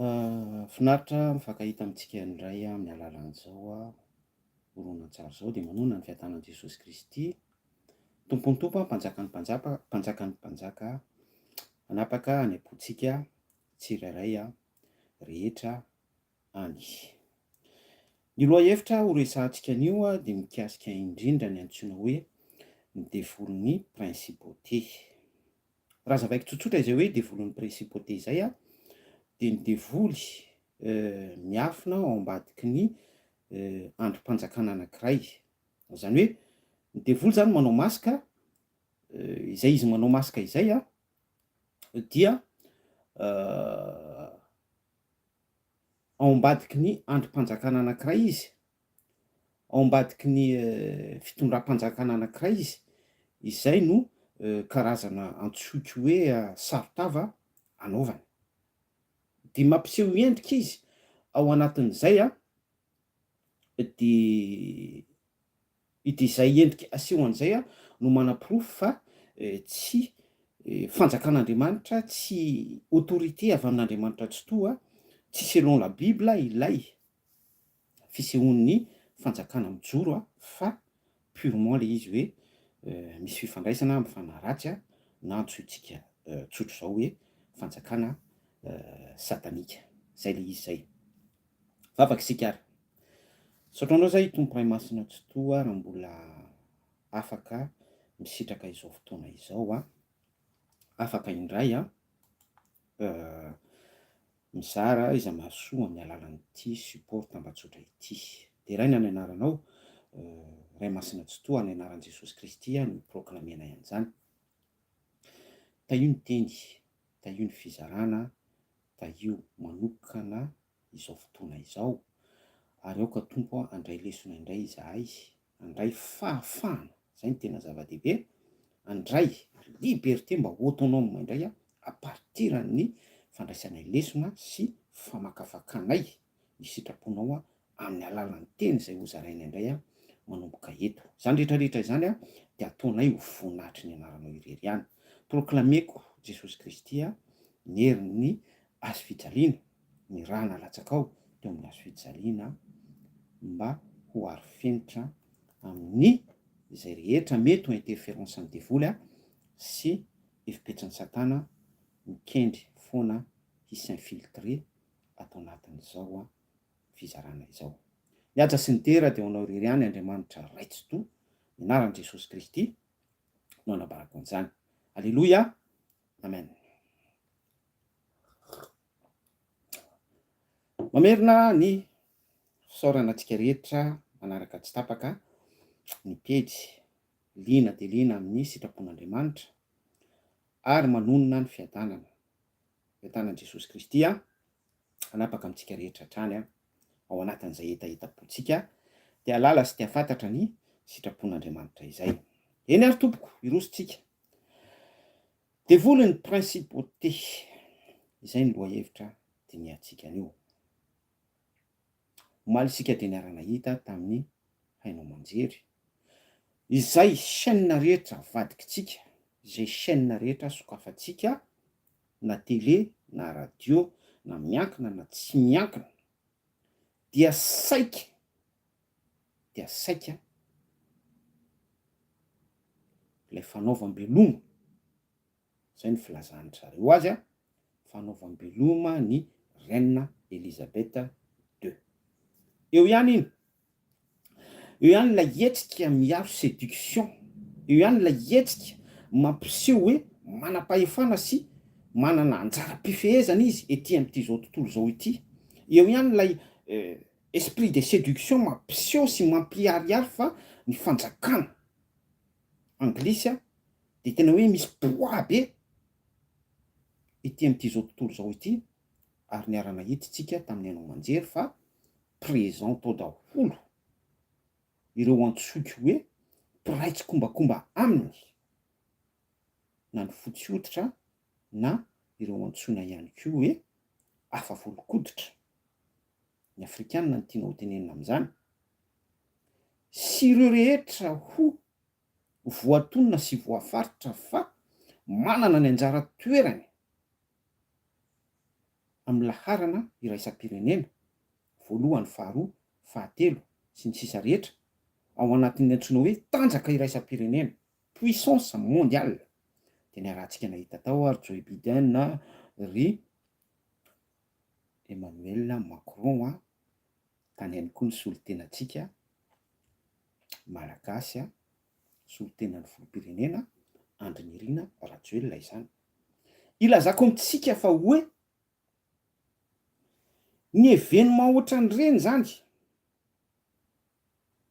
Finaritra mifankahita amintsika indray amin'ny alalan'izao horonantsary izao dia manonona ny fiadanan'i Jesosy Kristy, Tompon'ny Tompo, Mpanjakan'ny Mpanjaka, Mpanjakan'ny Mpanjaka, hanapaka any am-pontsika tsirairay rehetra any. Ny lohahevitra horesahantsika anio dia mikasika indrindra ny antsoina hoe ny devolin'ny principauté. Raha azavaiko tsotsotra izay hoe devolin'ny principauté izay dia ny devoly miafina ao ambadiky ny andrim-panjakana anankiray. Izany hoe ny devoly izany manao masque, izay izy manao masque izay dia ao ambadiky ny andrim-panjakana anankiray izy, ao ambadiky ny fitondram-panjakana anankiray izy, izay no karazana antsoiko hoe saron-tava anaovany. Dia mampiseho endrika izy ao anatin'izay dia Ity izay endrika asehon'izay no manaporofo fa tsy fanjakan'Andriamanitra, tsy autorité avy amin'Andriamanitra Tsitoha, tsy selon la bible ilay fisehoan'ny fanjakana mijoro fa purement le izy hoe misy fifandraisana amin'ny fanahy ratsy na antsointsika tsotr'izao hoe fanjakana satanika. Zay le izy zay. Vavaka isika ary. Misaotra anao zahay Tompo Ray Masina Tsitoha raha mbola afaka misitraka izao fotoana izao an, afaka indray an, mizara izay mahasoa amin'ny alalan'ity support tambajotra ity. Deraina ny anaranao Ray Masina Tsitoha amin'ny anaran'i Jesosy Kristy no proclamer-nay an'izany. Tahio ny teny, tahio ny fizarana, tahio manokana izao fotoana izao ary aoka Tompo a handray lesona indray izahay, handray fahafahana, izay no tena zava-dehibe, handray liberté mba ho autonome indray à partir ny fandraisanay lesona sy famakafakanay ny sitraponao amin'ny alalan'ny teny izay hozarainay indray manomboka eto. Izany rehetra rehetra izany dia ataonay ho voninahitry ny anaranao irery ihany. Proclameko Jesosy Kristy ny herin'ny hazo fijaliana, ny rà nalatsakao teo amin'ny hazo fijaliana mba ho arofenitra amin'ny izay rehetra mety ho interference an'ny devoly sy hevi-petsin'i satana mikendry foana hi-s'infiltrer ato anatin'izao fizarana izao. Ny haja sy ny dera dia ho anao irery ihany Andriamanitra Ray Tsitoha, ny anaran'i Jesosy Kristy no anambarako an'izany. Aleloia! Amen. Mamerina ny fisaorana antsika rehetra manaraka tsy tapaka ny pejy liana dia liana amin'ny sitrapon'Andriamanitra ary manonona ny fiadanana. Fiadanan'i Jesosy Kristy hanapaka amintsika rehetra hatrany ao anatin'izay hetahetam-pontsika te hahalala sy te hahafantatra ny sitrapon'Andriamanitra izay. Eny ary tompoko, hiroso tsika. Devoly ny principauté. Izay ny lohahevitra dinihantsika anio. Omaly isika dia niara-nahita tamin'ny haino aman-jery izay chaîne rehetra avadikitsika, izay chaîne rehetra sokafantsika na télé na radio na miankina na tsy miankina dia saika dia saika ilay fanaovam-beloma, izay no filazan-dry zareo azy an, fanaovam-beloma ny Reine Elizabeth ii. Eo ihany iny. Eo ihany ilay hetsika miaro séduction, eo ihany ilay hetsika mampiseho hoe manam-pahefana sy manana anjaram-pifehezana izy ety amin'ity izao tontolo izao ity, eo ihany ilay esprit de séduction mampiseho sy mampiharihary fa ny fanjakana anglisy dia tena hoe misy poids be ety amin'ity izao tontolo izao ity ary niara-nahita isika tamin'ny haino aman-jery fa présent tao daholo ireo antsoiko hoe mpiray tsikombakomba aminy na ny fotsy hoditra na ireo antsoina ihany koa hoe hafa volon-koditra, ny afrikanina no tiana hotenenina amin'izany, sy ireo rehetra ho voatonona sy voafaritra fa manana ny anjara toerany. amin'ny laharana iraisam-pirenena, voalohany, faharoa, fahatelo, sy ny sisa rehetra, ao anatin'ny antsoina hoe tanjaka iraisam-pirenena, puissance mondiale, dia niarahantsika nahita tao ary Joe Biden, ry Emmanuel Macron a, tany ihany koa ny solontenantsika Malagasy a, solontenan'ny filoham-pirenena Andry Nirina Rajoelina izany. Ilazako amintsika fa hoe ny événement ohatran'ireny izany,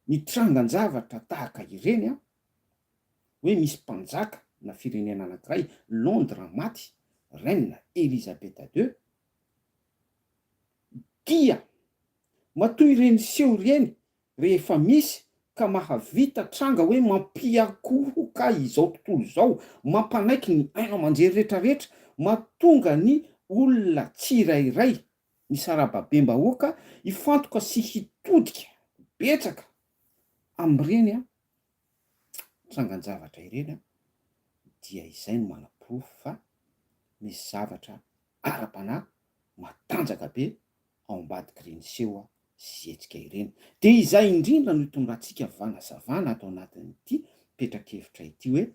ny trangan-javatra tahaka ireny an, hoe misy mpanjaka na firenena anankiray, Londres maty, Reine Elisabeth ii, dia matoa ireny seho ireny rehefa misy ka mahavita tranga hoe mampiankohoka izao tontolo izao, mampanaiky ny haino aman-jery retraretra, mahatonga ny olona tsirairay, ny sarababem-bahoaka hifantoka sy hitodika betsaka amin'ireny trangan-javatra ireny dia izay no manaporofo fa misy zavatra ara-panahy matanjaka be ao ambadik'ireny seho sy hetsika ireny. Dia izay indrindra no itondrantsika vanazavana ato anatin'ity petra-kevitra ity hoe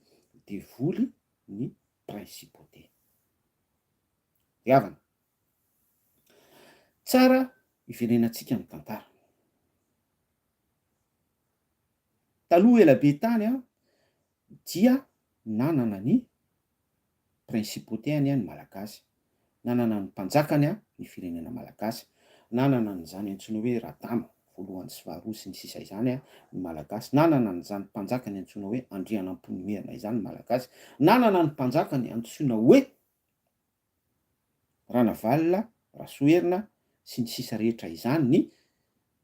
devoly ny principauté. Ry havana, tsara iverenantsika ny tantara. Taloha ela be tany dia nanana ny principauté-ny ny Malagasy, nanana ny mpanjakany ny firenena Malagasy, nanana an'izany antsoina hoe Radama voalohany sy faharoa sy ny sisa izany ny Malagasy, nanana an'izany mpanjakany antsoina hoe Andrianampoinimerina izany ny Malagasy, nanana ny mpanjakany antsoina hoe Ranavalona, Rasoherina sy ny sisa rehetra izany ny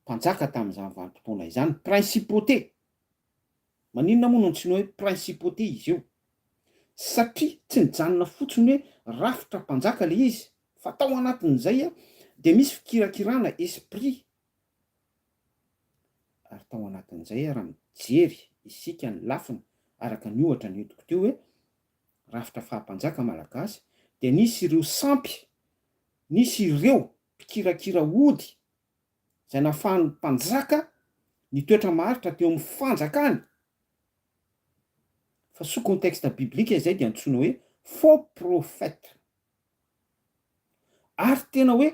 mpanjaka tamin'izany vanim-potoana izany, principauté. Maninona moa no antsoina hoe principauté izy io? Satria tsy nijanona fotsiny hoe rafitra mpanjaka ilay izy fa tao anatin'izay dia misy fikirakirana esprit ary tao anatin'izay raha mijery isika ny lafiny araka ny ohatra nentiko teo hoe rafitra faha-mpanjaka malagasy dia nisy ireo sampy, nisy ireo mpikirakira ody izay nahafahan'ny mpanjaka nitoetra maharitra teo amin'ny fanjakany, fa sous contexte biblique izay dia antsoina hoe faux prophète. Ary tena hoe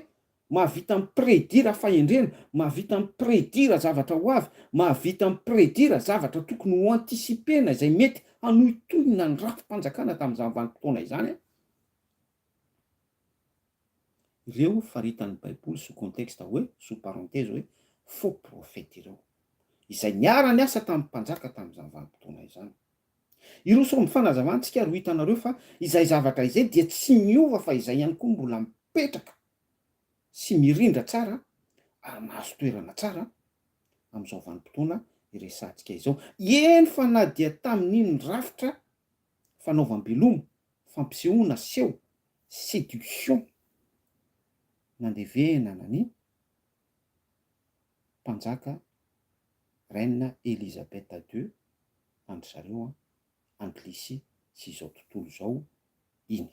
mahavita mi-prédire fahendrena, mahavita mi-prédire zavatra ho avy, mahavita mi-prédire zavatra tokony ho anticiper-na izay mety hanohitohina ny rafi-panjakana tamin'izany vanim-potoana izany. Ireo faritan'ny Baiboly sous contexte hoe, sous parenthèse hoe, faux prophètes ireo, izay niara-niasa tamin'ny mpanjaka tamin'izany vanim-potoana izany. Hiroso amin'ny fanazavana tsika ary ho hitanareo fa izay zavatra izay dia tsy miova fa izay ihany koa mbola mipetraka sy mirindra tsara ary mahazo toerana tsara amin'izao vanim-potoana iresahantsika izao. Eny fa na dia tamin'iny rafitra fanaovam-beloma, fampisehoana seho, séduction, nandevenana ny mpanjaka Reine Elisabeth ii an-dry zareo an, Anglisy sy izao tontolo izao iny.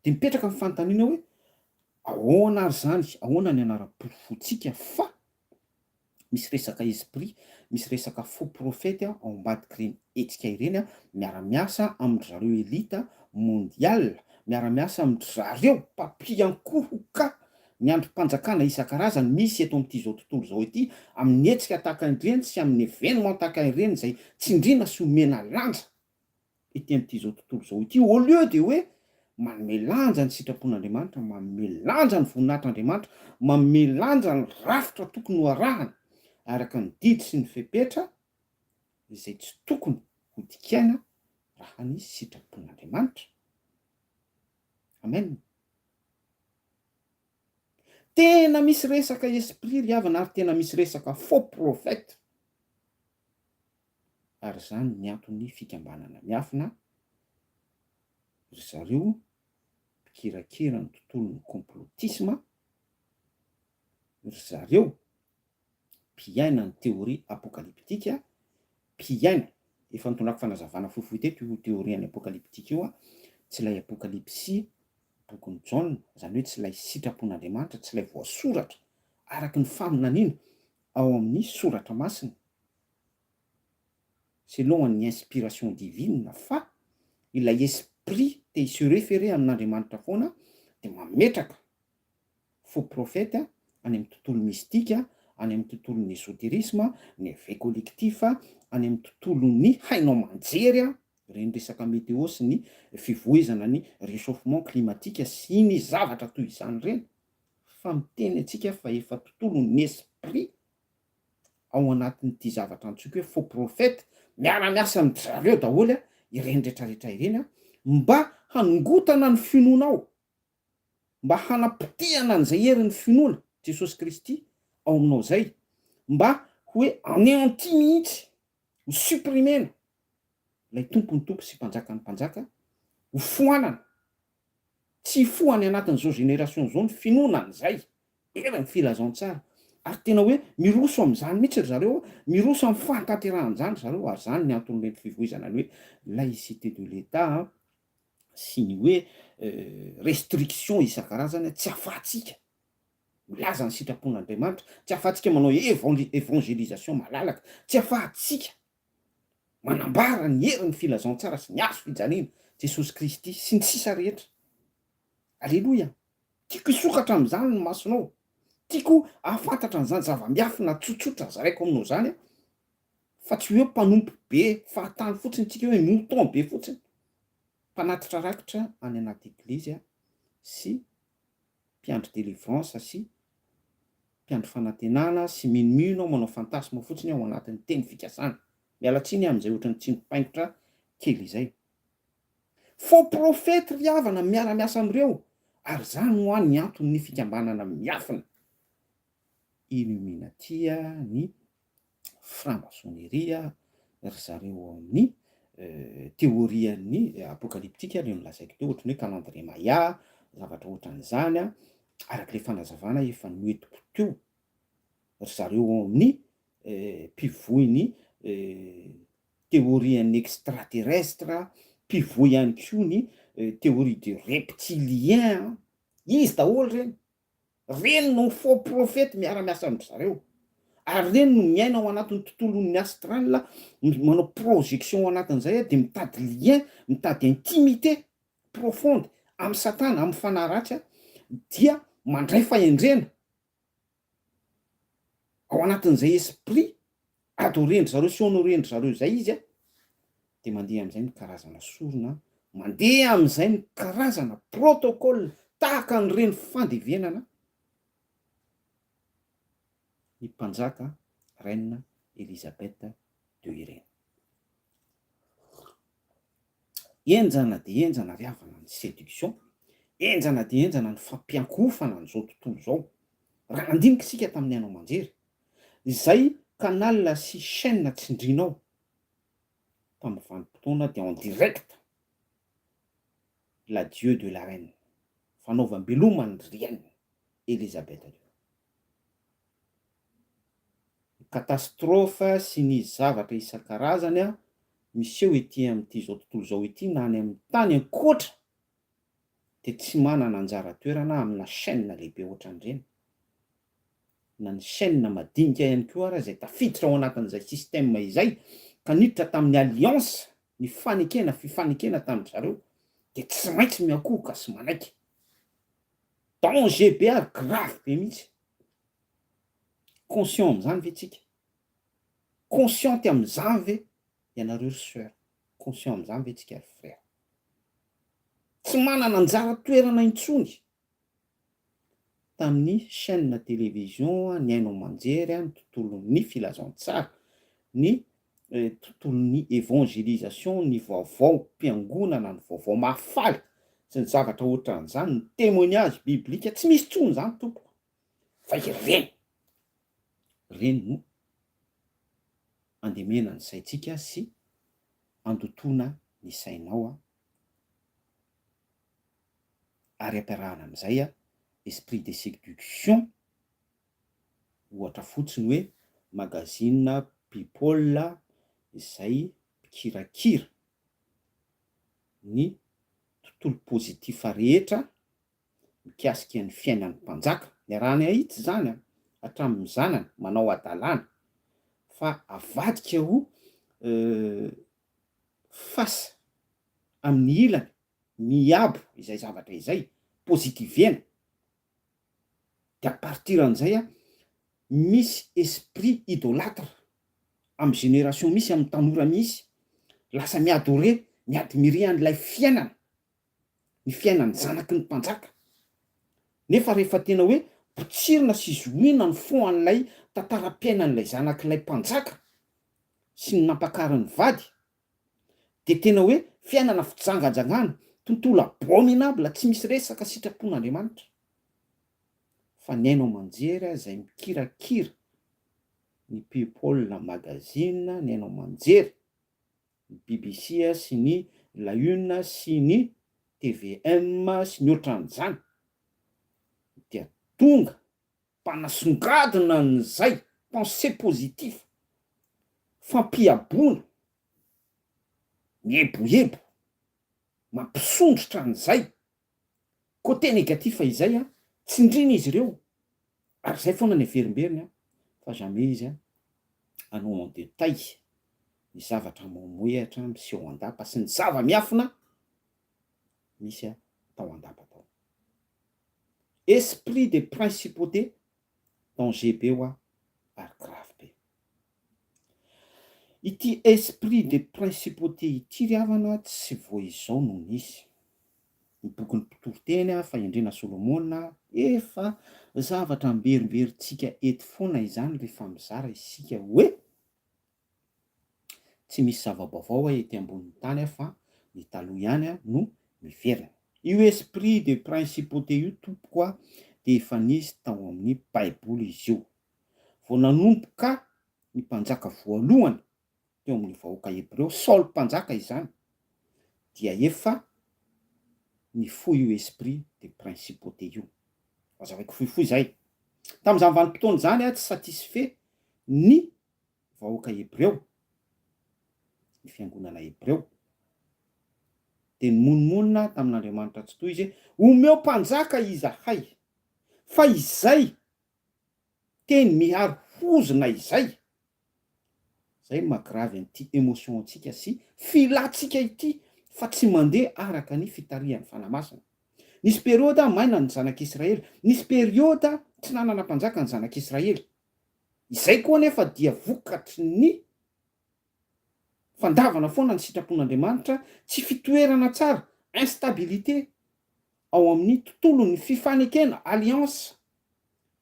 Dia mipetraka ny fanontaniana hoe, ahoana ary izany, ahoana ny anaram-porofontsika fa misy resaka esprit, misy resaka faux prophète ao ambadik'ireny hetsika ireny, miara-miasa amin-dry zareo elite mondiale, miara-miasa amin-dry zareo mpampiankohoka ny andrim-panjakana isan-karazany misy eto amin'ity izao tontolo izao ity, amin'ny hetsika tahaka ireny sy amin'ny événement tahaka ireny izay tsindriana sy omena lanja. ety amin'ity izao tontolo izao ity, au lieu de hoe manome lanja ny sitrapon'Andriamanitra, manome lanja ny voninahitr'Andriamanitra, manome lanja ny rafitra tokony ho arahana araka ny didy sy ny fepetra izay tsy tokony ho dikaina raha ny sitrapon'Andriamanitra. Amen. Tena misy resaka esprit ry havana ary tena misy resaka faux prophète. ary izany ny anton'ny fikambanana miafina, ry zareo mpikirakira ny tontolon'ny complotisme, ry zareo mpiaina ny théorie apocalyptique, mpiaina, efa nitondrako fanazavana fohifohy teto io théorie an'ny apocalyptique io, tsy ilay apocalypse. bokin'i Jaona, izany hoe tsy ilay sitrapon'Andriamanitra, tsy ilay voasoratra araka ny faminaniana ao amin'ny Soratra Masina, selon ny inspiration divine, fa ilay esprit te hi-se référer amin'Andriamanitra foana dia mametraka faux prophète any amin'ny tontolo mystique, any amin'ny tontolon'ny esoterisme, ny éveil collectif, any amin'ny tontolon'ny haino aman-jery, ireny resaka météo sy ny fivoizana ny réchauffement climatique sy ny zavatra toy izany ireny, fa miteny antsika fa efa tontolon'ny esprit ao anatin'ity zavatra antsoiko hoe faux prophète miara-miasa amin-dry zareo daholo ireny retraretra ireny mba hanongotana ny finoanao. mba hanapotehana an'izay herin'ny finoana Jesosy Kristy ao aminao izay, mba hoe anéanti mihitsy, ho supprimer-na ilay Tompon'ny tompo sy Mpanjakan'ny mpanjaka, ho foanana, tsy hifoha any anatin'izao génération izao ny finoana an'izay herin'ny filazantsara, ary tena hoe miroso amin'izany mihitsy ry zareo, miroso amin'ny fahatanterahan'izany ry zareo, ary izany ny anton'ireny fivoizana ny hoe laïcité de l'Etat, sy ny hoe restriction isan-karazany tsy afahantsika milaza ny sitrapon'Andriamanitra, tsy afahantsika manao évangélisation malalaka, tsy afahantsika manambara ny herin'ny filazantsara sy ny hazo fijaliana Jesosy Kristy sy ny sisa rehetra. Aleloia! Tiako hisokatra amin'izany ny masonao. Tiako hahafantatra an'izany zava-miafina tsotsotra zaraiko aminao izany aho, fa tsy hoe mpanompo be fahatany fotsiny tsika hoe mouton be fotsiny. Mpanatitra rakitra any anaty eglizy sy mpiandry delivrance sy mpiandry fanantenana sy minomino ao manao fantasme fotsiny ao anatin'ny teny fikasana. Miala tsiny amin'izay ohatran'ny tsindrim-paingotra kely izay. Faux prophète ry havana miara-miasa amin'ireo ary izany hoa ny anton'ny fikambanana miafina Illuminati ny franc-maçonnerie ry zareo ao amin'ny teorian'ny apocalyptique ilay nolazaiko teo ohatran'ny hoe calendrier maya, zavatra ohatran'izany araka ilay fanazavana efa noentiko teo, ry zareo ao amin'ny mpivoy ny teorian'ny extraterrestre, mpivoy ihany koa ny théorie du reptilien, izy daholo ireny. Reny no faux prophète miara miasa amin-dry zareo. Ary reny no miaina ao anatin'ny tontolon'ny astral, manao projection ao anatin'izay dia mitady lien, mitady intimité profonde amin'i satana, amin'ny fanahy ratsy dia mandray fahendrena ao anatin'izay esprit adorer-ndry zareo sy honorer-ndry zareo izay izy a, dia mandeha amin'izay ny karazana sorona, mandeha amin'izay ny karazana protocole tahaka an'ireny fandevenana ny mpanjaka Reine Elizabeth ii ireny. Henjana dia henjana ry havana ny séduction, henjana dia henjana ny fampiankohofana an'izao tontolo izao. Raha nandinika isika tamin'ny haino aman-jery, izay canal sy chaîne tsindrinao tamin'ny vanim-potoana dia en direct l'adieu de la reine, fanaovam-beloma an'i Reine Elizabeth ii. Ny catastrophe sy ny zavatra isan-karazany miseho ety amin'ity izao tontolo izao ity na any amin'ny tany ankoatra dia tsy manana anjara toerana amina chaîne lehibe ohatran'ireny na ny chaîne madinika ihany koa ara izay tafiditra ao anatin'izay système izay ka niditra tamin'ny alliance ny fanekena fifanekena tamin-dry zareo dia tsy maintsy miankohoka sy manaiky. Danger be ary grave be mihitsy. Conscient amin'izany ve tsika? Consciente amin'izany ve ianareo ry soeur? Conscient amin'izany ve tsika ry frère? Tsy manana anjara toerana intsony tamin'ny chaîne télévision, ny haino aman-jery, ny tontolon'ny filazantsara, ny tontolon'ny évangélisation, ny vaovaom-piangonana, ny vaovao mahafaly sy ny zavatra ohatran'izany, ny témoignage biblique, tsy misy intsony izany tompoko fa ireny, ireny no andemena ny saintsika sy andotoana ny sainao ary ampiarahana amin'izay esprit de séduction, ohatra fotsiny hoe magazine People izay mpikirakira ny tontolo positif rehetra. mikasika ny fiainan'ny mpanjaka, niarahany ahitsy izany an, hatramin'ny zanany, manao hadalana, fa avadika ho face amin'ny ilany, miabo izay zavatra izay, positivena, de à partir an'izay an, misy esprit idolatre amin'ny génération misy, amin'ny tanora misy, lasa mi-adorer, mi-admirer an'ilay fiainana, ny fiainan'ny zanaky ny mpanjaka. Nefa rehefa tena hoe potsirina sy zohiana ny fond an'ilay tantaram-piainan'ilay zanak'ilay mpanjaka sy ny nampakariny vady dia tena hoe fiainana fijangajangana, tontolo abominable tsy misy resaka sitrapon'Andriamanitra. Fa ny haino aman-jery izay mikirakira ny People magazine, ny haino aman-jery, ny BBC sy ny La Une sy ny tvm sy ny ohatran'izany dia tonga mpanasongadina an'izay pensée positif, fampihaboana, mieboebo, mampisondrotra an'izay côté négatif izay an, tsindrina izy ireo ary izay foana ny averimberiny an, fa jamais izy an hanao en détail ny zavatra mamohehatra miseho an-dapa sy ny zava-miafina misy tao an-dapa tao. Esprit de principauté danger be hoa ary grave be. Ity esprit de principauté ity ry havana tsy vao izao no nisy. Ny bokin'ny Mpitoriteny, Fahendrena Solomona, efa zavatra amberimberintsika eto foana izany rehefa mizara isika hoe Tsy misy zava-baovao ety ambonin'ny tany fa ny taloha ihany no miverina. Io esprit de principauté io tompoko a dia efa nisy tao amin'ny baiboly izy io. Vao nanomboka ny mpanjaka voalohany teo amin'ny vahoaka hebreo, Saoly mpanjaka izany, dia efa nifoha io esprit de principauté io. Hazavaiko fohifohy izay. Tamin'izany vanim-potoana izany tsy satisfait ny vahoaka hebreo, ny fiangonana hebreo, dia nimonomonona tamin'Andriamanitra Tsitoha izy hoe, Omeo mpanjaka izahay, fa izay teny miharo hozona izay, izay no maha-grave an'ity émotion-ntsika sy filantsika ity, fa tsy mandeha araka ny fitarihan'ny Fanahy Masina. Nisy période maina ny zanak'Israely, nisy période tsy nanana mpanjaka ny zanak'Israely. Izay koa anefa dia vokatry ny fandavana foana ny sitrapon'Andriamanitra, tsy fitoerana tsara, instabilité, ao amin'ny tontolon'ny fifanekena, alliance,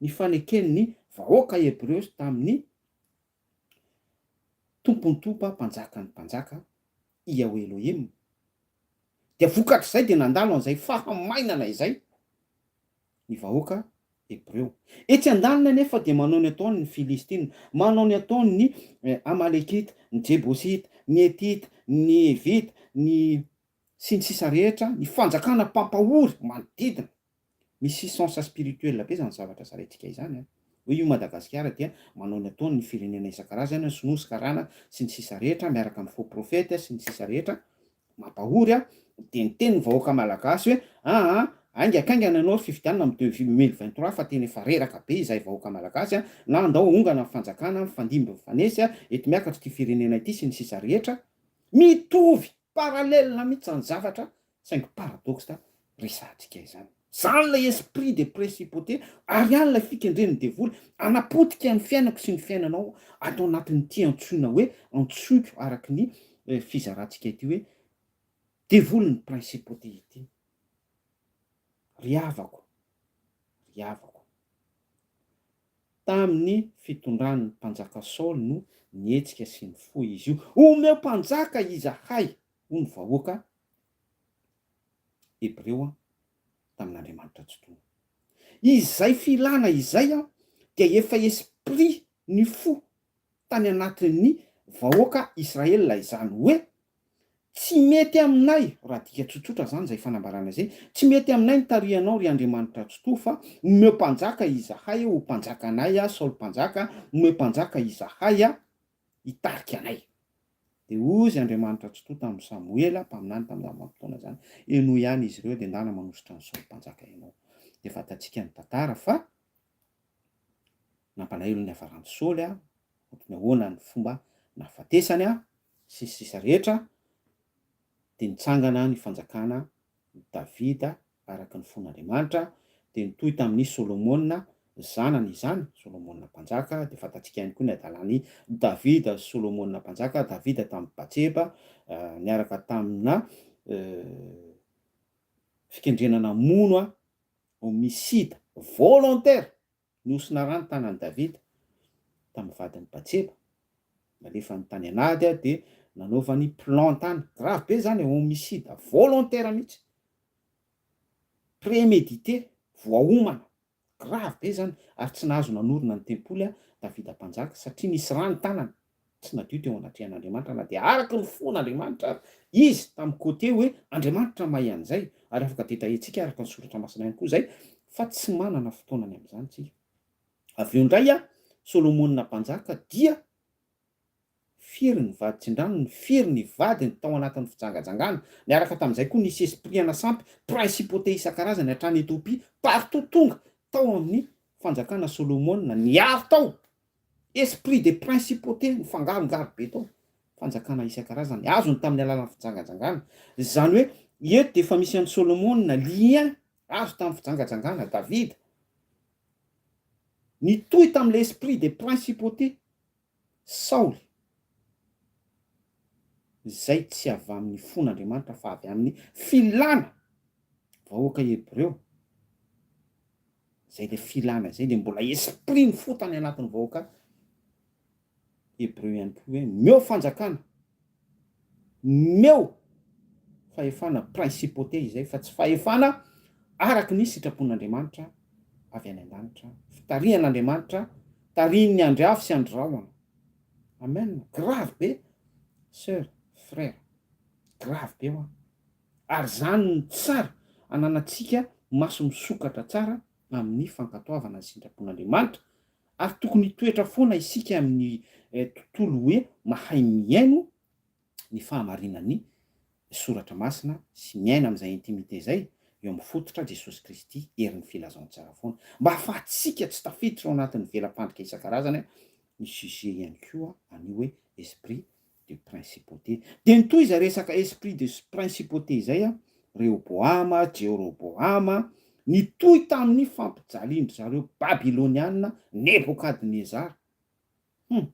nifaneken'ny vahoaka Hebreo tamin'ny Tompon'ny tompo, Mpanjakan'ny mpanjaka, Yahweh Elohim. Dia vokatr'izay dia nandalo an'izay fahamainana izay ny vahoaka Hebreo. Etsy andaniny anefa dia manao ny ataony ny Filistina, manao ny ataony ny Amalekita, ny Jebosita, ny Hetita, ny Hevita, ny sy ny sisa rehetra, ny fanjakana mpampahory manodidina. Misy sens spirituel be izany zavatra zaraintsika izany an! Hoe io Madagasikara dia manao ny ataony ny firenena isan-karazany, sinoa sy karana sy ny sisa rehetra, miaraka amin'ny faux prophètes sy ny sisa rehetra, Mampahory a! Dia niteny ny vahoaka malagasy hoe aa haingakaingana ianao ry fifidianana amin'ny 2023 fa tena efa reraka be izahay vahoaka malagasy a! na andao ahongana ny fanjakana mifandimby mifanesy a! eto miakatra ity firenena ity sy ny sisa rehetra mitovy parallèle mihitsy izany zavatra saingy paradoxe resahantsika izany. Zany ilay esprit de principauté ary any ilay fikendren'ny devoly hanapotika ny fiainako sy ny fiainanao ato anatin'ity antsoina hoe antsoiko araka ny fizarantsika ity hoe devolin'ny principauté ity. Ry havako, ry havako. Tamin'ny fitondran'ny mpanjaka Saoly no nihetsika sy nifoha izy io. Omeo mpanjaka izahay, hoy ny vahoaka Hebreo tamin'Andriamanitra Tsitoha. Izay filana izay dia efa esprit ny fo tany anatin'ny vahoaka Israel izany hoe tsy mety aminay, raha adika tsotsotra izany izay fanambarana izay, tsy mety aminay ny tarihanao ry Andriamanitra Tsitoha fa omeo mpanjaka izahay ho mpanjakanay, Saoly mpanjaka, omeo mpanjaka izahay hitarika anay. Dia hozy Andriamanitra Tsitoha tamin'i Samoela, mpaminany tamin'izany vanim-potoana izany, Henoy ihany izy ireo, dia ndana manosotra an'i Saoly mpanjaka ianao. Dia fantatsika ny tantara fa nampalahelo ny hafaran'i Saoly, ohatry ny ahoana ny fomba nahafatesany, sy ny sisa rehetra, dia nitsangana ny fanjakana Davida araka ny fon'Andriamanitra, dia nitohy tamin'i Solomona zanany izany, Solomona mpanjaka, dia fantatsika ihany koa ny hadalan'i Davida sy Solomona mpanjaka, Davida tamin'i Batseba, niaraka tamina fikendrena namono homicide volontaire, nihosina rà ny tanan'i Davida tamin'ny vadin'i Batseba, nalefany tany an'ady dia nanaovany plan tany, grave be zany e, homicide volontaire mihitsy, prémédité, voaomana, grave be zany, ary tsy nahazo nanorina ny tempoly Davida mpanjaka satria nisy rà ny tanany. tsy nadio teo anatrehan'Andriamanitra na dia araka ny fon'Andriamanitra ary izy tamin'ny côté hoe Andriamanitra mahay an'izay ary afaka detailler-tsika araka ny soratra masina ihany koa izay fa tsy manana fotoana ny amin'izany tsika. Avy eo indray Solomona mpanjaka dia firy ny vaditsindrano ny firy ny vadiny tao anatin'ny fijangajangana niaraka tamin'izay koa nisy esprit ana sampy principauté isan-karazany hatrany Ethiopie partout tonga tao amin'ny fanjakana Solomona niaro tao Esprit de principauté nifangarongaro be tao, fanjakana isan-karazany, azony tamin'ny alalan'ny fijangajangana. Izany hoe eto dia efa misy an'i Solomona, lien azo tamin'ny fijangajangana, Davida. Nitohy tamin'ilay esprit de principauté, Saoly, izay tsy avy amin'ny fon'Andriamanitra fa avy amin'ny filàna vahoaka hebreo. Zay le filana zay le mbola esprit ny fo tany anatin'ny vahoaka hebreo ihany koa hoe meo fanjakana, meo fahefana principauté izay fa tsy fahefana araky ny sitrapon'Andriamanitra avy any an-danitra, fitarihan'Andriamanitra tarihin'ny andry afo sy andry rahona. Amen, grave be soeur, frère, grave be hoa. Ary izany no tsara ananantsika maso misokatra tsara amin'ny fankatoavana ny sitrapon'Andriamanitra, ary tokony hitoetra foana isika amin'ny tontolo hoe mahay mihaino ny fahamarinan'ny Soratra Masina sy miaina amin'izay intimité izay eo amin'ny fototra Jesosy Kristy herin'ny filazantsara foana mba hahafahantsika tsy tafiditra ao anatin'ny vela-pandrika isan-karazany ny sujet ihany koa an'io hoe esprit de principauté. Dia nitohy izay resaka esprit de principauté izay an, Rehoboama, Jeroboama, nitohy tamin'ny fampijalian-dry zareo Babyloniana Nebokadnezara. Hum.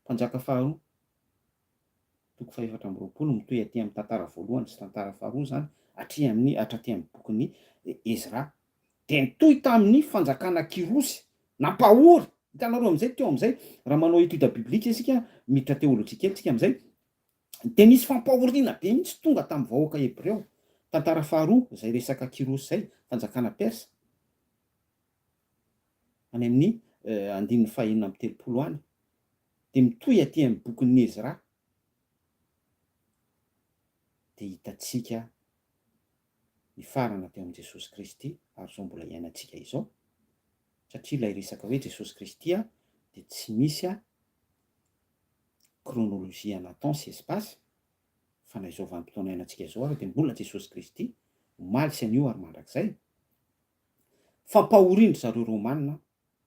Mpanjaka faharoa, toko fahefatra amby 20, mitohy aty amin'ny tantara voalohany sy tantara faharoa izany, hatria amin'ny, hatraty amin'ny bokin'i Ezra. Dia nitohy tamin'ny fanjakana Kyrosy, nampahory, hitanareo amin'izay teo amin'izay, raha manao étude biblique isika, miditra théologie kely tsika amin'izay, dia nisy fampahoriana be mihitsy tonga tamin'ny vahoaka hebreo. Tantara faharoa, izay resaka Kyrosy izay, fanjakana persa, any amin'ny andininy fahenina amby 30 any, dia mitohy aty amin'ny bokin'i Ezra, dia hitantsika nifarana teo amin'i Jesosy Kristy ary izao mbola iainantsika izao, satria ilay resaka hoe Jesosy Kristy dia tsy misy chronologie ana temps sy espace, fa na izao vanim-potoana iainantsika izao ary dia mbola Jesosy Kristy, omaly sy anio ary mandrakizay. Fampahorian-dry zareo Romana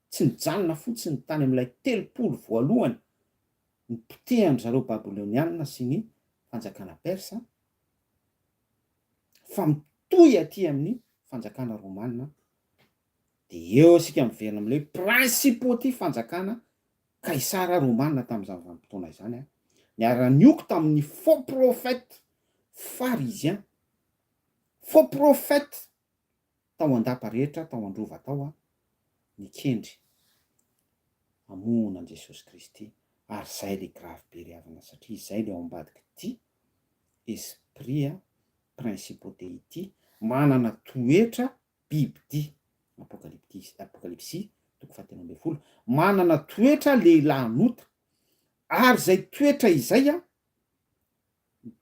tsy nijanona fotsiny tany amin'ilay 30 voalohany nipotehan-dry zareo Babyloniana sy ny fanjakana Persa, fa mitohy aty amin'ny fanjakana romana, dia eo isika miverina amin'ilay hoe principauté fanjakana kaisara romana tamin'izany vanim-potoana izany, niara-nioko tamin'ny faux prophète pharisien, faux prophète tao an-dapa rehetra tao an-drova tao nikendry hamono an'i Jesosy Kristy, ary izay ilay grave be ry havana satria izay ilay ao ambadik'ity esprit principauté ity manana toetra bibidia, Apokalypsy toko fahatelo ambin'ny folo, manana toetra lehilahin'ota, ary izay toetra izay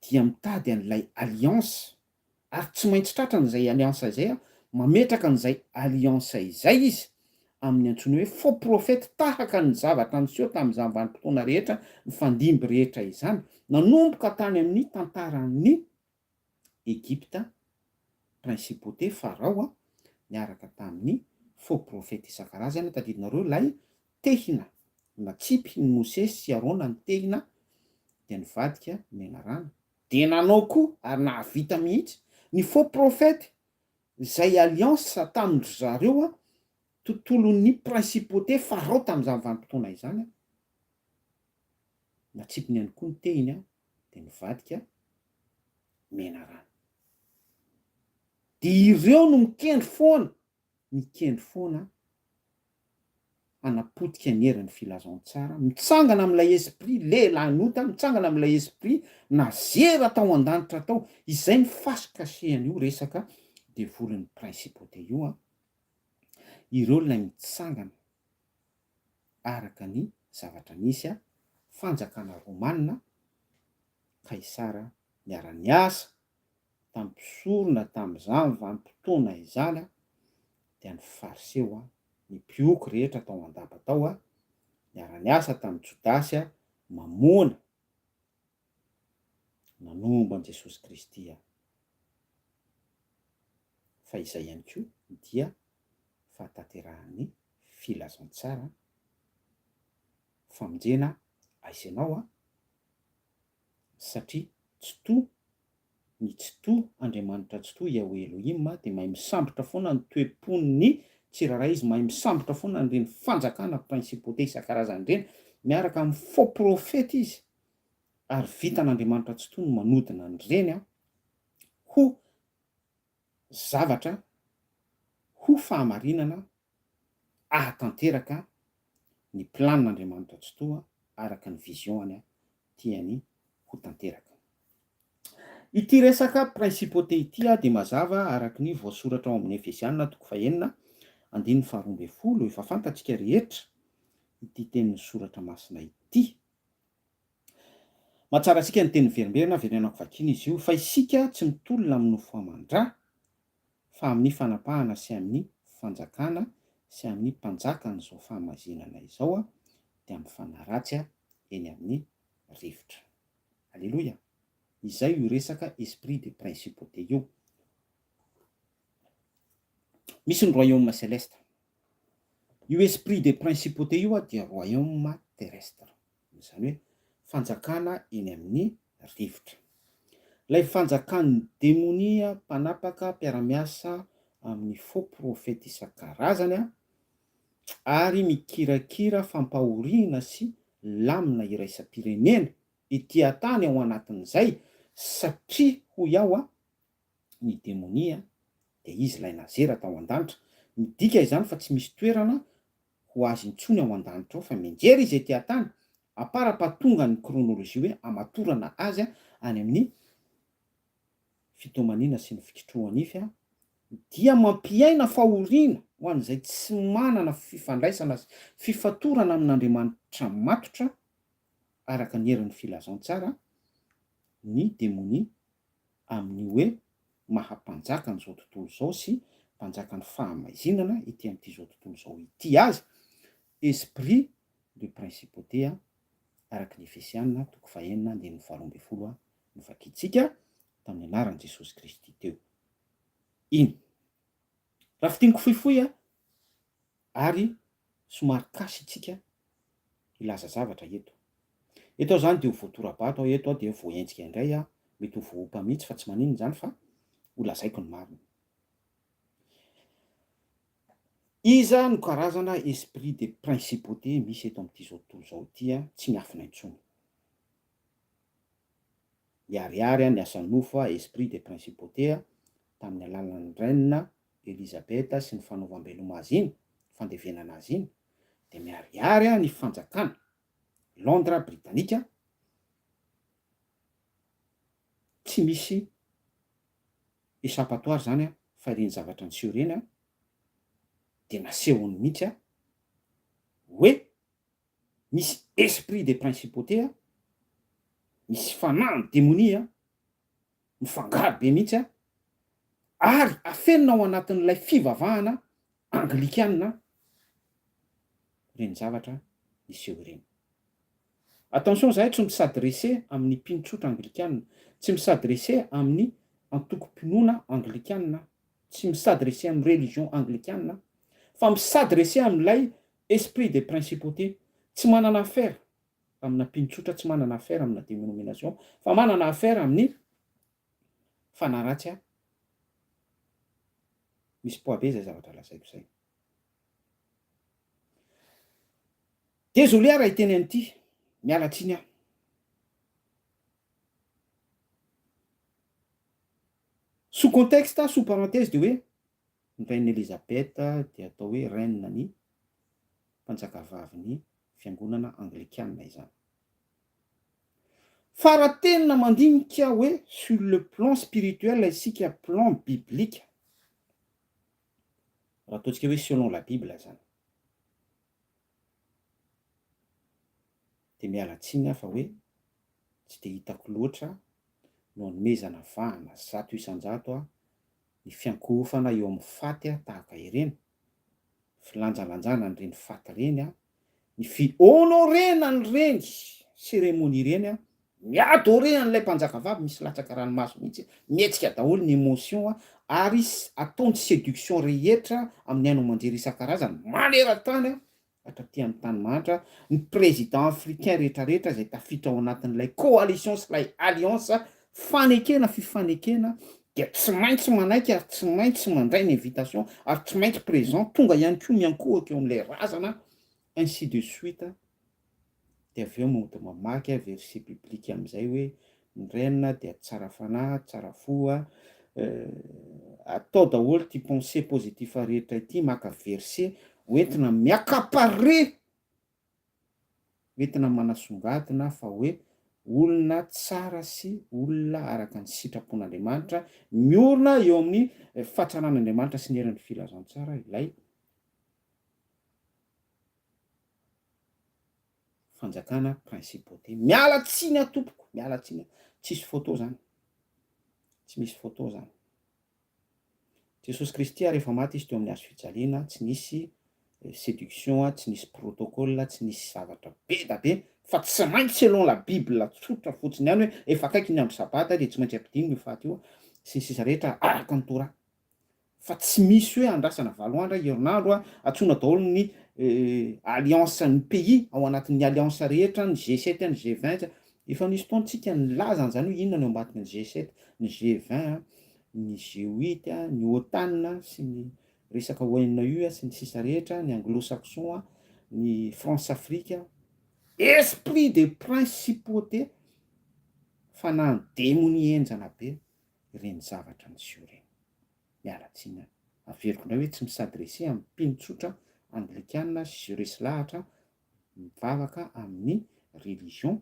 dia mitady an'ilay alliance, ary tsy maintsy tratrany izay alliance izay, mametraka an'izay alliance izay izy amin'ny antsoina hoe faux prophète tahaka ny zavatra niseho tamin'izany vanim-potoana rehetra nifandimby rehetra izany, nanomboka tany amin'ny tantaran'ny Egypta, principauté Farao niaraka tamin'ny faux prophète isan-karazany, tadidinareo ilay tehina natsipy ny Mosesy sy Arona ny tehina dia nivadika menarana, dia nanao koa ary nahavita mihitsy ny faux prophète izay alliance tamin-dry zareo tontolon'ny principauté Farao tamin'izany vanim-potoana izany, natsipiny ihany koa ny tehiny dia nivadika menarana. Dia ireo no mikendry foana, mikendry foana hanapotika ny herin'ny filazantsara, mitsangana amin'ilay esprit lehilahin'ota, mitsangana amin'ilay esprit nazera tao an-danitra tao, izay ny face cachée an'io resaka devolin'ny principauté io an, ireo ilay mitsangana araka ny zavatra nisy an, fanjakana romana, Kaisara niara-niasa tamin'ny mpisorona tamin'izany vanim-potoana izany dia ny Fariseo, ny mpioky rehetra tao an-dapa tao, niara-niasa tamin'i Jodasy mamoana nanombo an'i Jesosy Kristy. Fa izay ihany koa dia fahatanterahan'ny filazantsara famonjena aiza ianao satria Tsitoha, ny Tsitoha, Andriamanitra Tsitoha, Yahweh Elohim, dia mahay misambotra foana ny toe-pon'ny tsirairay Izy, mahay misambotra foana an'ireny fanjakana, principauté isan-karazany ireny, miaraka amin'ny faux prophète Izy, ary vitan'Andriamanitra Tsitoha ny manodina an'ireny ho zavatra, ho fahamarinana ahatanteraka ny planin'Andriamanitra Tsitoha araka ny vision-ny tiany ho tanteraka. Ity resaka principauté ity dia mazava araka ny voasoratra ao amin'ny Efesiana toko fahenina andininy faharoa ambin'ny folo, efa fantatsika rehetra ity tenin'ny soratra masina ity. Mahatsara antsika ny teny miverimberina, verenako vakiana izy io, fa isika tsy mitolona amin'ny nofo aman-dra, fa amin'ny fanapahana sy amin'ny fanjakana sy amin'ny mpanjakan'izao fahamazinana izao dia amin'ny fanahy ratsy eny amin'ny rivotra. Aleloia! Izay io resaka esprit de principauté io. Misy ny royaume céleste. Io esprit de principauté io dia royaume terrestre. Izany hoe fanjakana eny amin'ny rivotra. Ilay fanjakan'ny demonia mpanapaka mpiara-miasa amin'ny faux prophètes isan-karazany ary mikirakira fampahoriana sy lamina iraisam-pirenena ety an-tany ao anatin'izay satria hoy aho ny demonia dia izy ilay nazera tao an-danitra. Midika izany fa tsy misy toerana ho azy intsony ao an-danitra ao fa mianjera izy ety an-tany apara-pahatonga ny chronologie hoe amatorana azy any amin'ny fitomaniana sy ny fikitroha-nify dia mampiaina fahoriana ho an'izay tsy manana fifandraisana sy fifatorana amin'Andriamanitra matotra araka ny herin'ny filazantsara ny demonia amin'ny hoe maha mpanjaka an'izao tontolo izao sy mpanjakan'ny fahamaizinana ety amin'ity izao tontolo izao ity azy, esprit de principauté, araka ny Efesiana toko fahenina andininy faharoa ambin'ny folo novakintsika tamin'ny anaran'i Jesosy Kristy teo iny. Raha fintiniko fohifohy ary somary kasy isika hilaza zavatra eto. Eto aho izany dia ho voatora-bato aho eto aho dia voahenjika indray aho, mety ho voaompa mihitsy fa tsy maninona izany fa ho lazaiko ny marina. Iza no karazana esprit de principauté misy eto amin'ity izao tontolo izao ity an, tsy miafina intsony. Miharihary ny asan'ny nofo esprit de principauté tamin'ny alalan'ny reine Elizabeth sy ny fanaovam-beloma azy iny, fandevenana azy iny, dia miharihary ny fanjakana Londres Britanika tsy misy échappatoire zany fa ireny zavatra niseho ireny dia nasehony mihitsy hoe misy esprit de principauté, misy fanahy demonia mifangaro be mihitsy ary afenina ao anatin'ilay fivavahana anglikana ireny zavatra niseho ireny. Attention zahay tsy mi-s'adresser amin'ny mpino tsotra anglikana, tsy mi-s'adresser amin'ny antokom-pinoana anglikana. Tsy mi-s'adresser amin'ny religion anglikana fa mi-s'adresser amin'ilay esprit des principautés. Tsy manana affaire amina mpino tsotra, tsy manana affaire amina dénomination fa manana affaire amin'ny fanahy ratsy. Misy poids be izay zavatra lazaiko izay. Désolé aho raha hiteny an'ity, miala tsiny aho. Sous contexte, sous parenthèse dia hoe ny reine Elizabeth dia atao hoe reine ny mpanjakavavin'ny fiangonana anglikana izany. Fa raha tena mandinika hoe sur le plan spirituel isika, plan biblique, raha ataontsika hoe selon la bible izany, dia miala tsiny aho fa hoe tsy dia hitako loatra no anomezana vahana 100% ny fiankohofana eo amin'ny faty tahaka ireny, filanjalanjana an'ireny faty ireny, ny fi-honorer-na an'ireny cérémonie ireny, mi-adorer an'ilay mpanjakavavy, misy latsaka ranomaso mihitsy, mihetsika daholo ny émotion ary atao ny séduction rehetra amin'ny haino aman-jery isan-karazany maneran-tany hatraty amin'ny tany mahantra, ny président africain rehetrarehetra izay tafiditra ao anatin'ilay coalition sy ilay alliance fanekena fifanekena dia tsy maintsy manaiky ary tsy maintsy mandray ny invitation ary tsy maintsy présent tonga ihany koa miankohoka eo amin'ilay razana ainsi de suite. Dia avy eo mody mamaky verset biblique amin'izay hoe ny reine dia tsara fanahy, tsara fo, atao daholo ity pensée positif rehetra ity, maka verset hoentina mi-accaparer, hoentina manasongadina fa hoe olona tsara sy olona araka ny sitrapon'Andriamanitra, miorina eo amin'ny fahatsaran'Andriamanitra sy ny herin'ny filazantsara ilay fanjakana principauté. Miala tsiny aho tompoko, miala tsiny aho. Tsisy photo zany. Tsy misy photo zany. Jesosy Kristy ary efa maty izy teo amin'ny hazo fijaliana, tsy nisy séduction, tsy nisy protocole, tsy nisy zavatra be da be, fa tsy maintsy selon la bible tsotra fotsiny ihany hoe efa akaiky ny andro sabata dia tsy maintsy ampidinina io faty io, sy ny sisa rehetra araka ny Torah. Fa tsy misy hoe andrasana valo andro, herinandro, antsoina daholo ny alliance ny pays ao anatin'ny alliance rehetra, ny G7, ny G20, efa nisy fotoana tsika nilaza an'izany hoe inona no ao ambadiky ny G7, ny G20, ny G8, ny OTAN sy ny resaka ONU sy ny sisa rehetra, ny anglo-saxon, ny France Afrique, esprit de principauté, fanahin'ny demonia henjana be ireny zavatra niseho ireny. Miala tsiny an. Averiko indray hoe tsy mi-s'adresser amin'ny mpino tsotra anglikana sy izay resy lahatra mivavaka amin'ny religion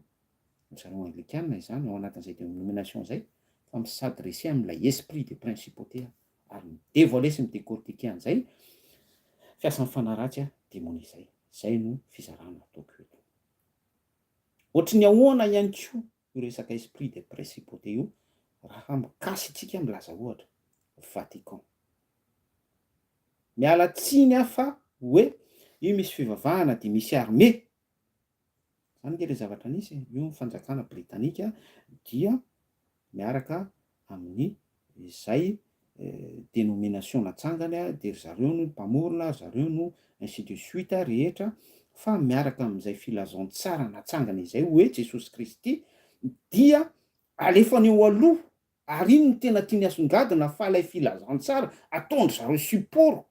ry zareo anglikana izany ao anatin'izay denomination izay fa mi-s'adresser amin'ilay esprit de principauté ary mi-devoiler sy mi-decortiquer an'izay fiasan'ny fanahy ratsy demonia izay. Izay no fizarana ataoko eto. Ohatry ny ahoana ihany koa io resaka esprit de principauté io raha mikasitsika milaza ohatra Vatican. Miala tsiny aho fa hoe io misy fivavahana dia misy armée. Zany nge le zavatra nisy e, io ny fanjakana britanika dia miaraka amin'ny izay dénomination natsangany dia ry zareo no mpamorona, ry zareo no ainsi de suite rehetra fa miaraka amin'izay filazantsara natsangany izay hoe Jesosy Kristy dia alefany eo aloha ary iny no tena tiany asongadina fa ilay filazantsara ataon-dry zareo support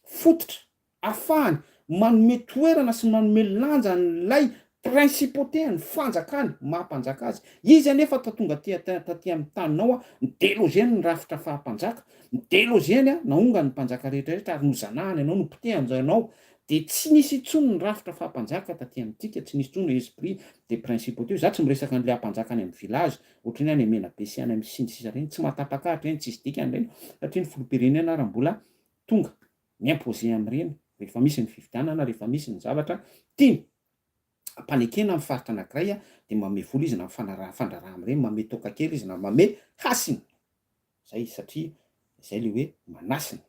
fototra afahany manome toerana sy manome lanja an'ilay principauté ny fanjakany maha mpanjaka azy. Izy anefa ta tonga aty taty amin'ny taninao ni-deloger-ny ny rafitra faha mpanjaka, ni-deloger-ny naongany ny mpanjaka rehetra rehetra ary nozanahany ianao, nopotehany ianao, dia tsy nisy intsony ny rafitra faha mpanjaka taty amintsika, tsy nisy intsony esprit de principauté, za tsy miresaka an'ilay ampanjaka any amin'ny village, ohatran'ny any Menabe sy any amin'ny sy ny sisa ireny, tsy mahatapak'ahitra ireny, tsisy dikany ireny, satria ny filoham-pirenena ary mbola tonga mi-imposer amin'ireny rehefa misy ny fifidianana, rehefa misy ny zavatra tiany ampanekena amin'ny faritra anankiray dia manome vola izy na mifanaraha fandraharaha amin'ireny, manome toaka kely izy na manome hasina, zay satria zay le hoe manasina,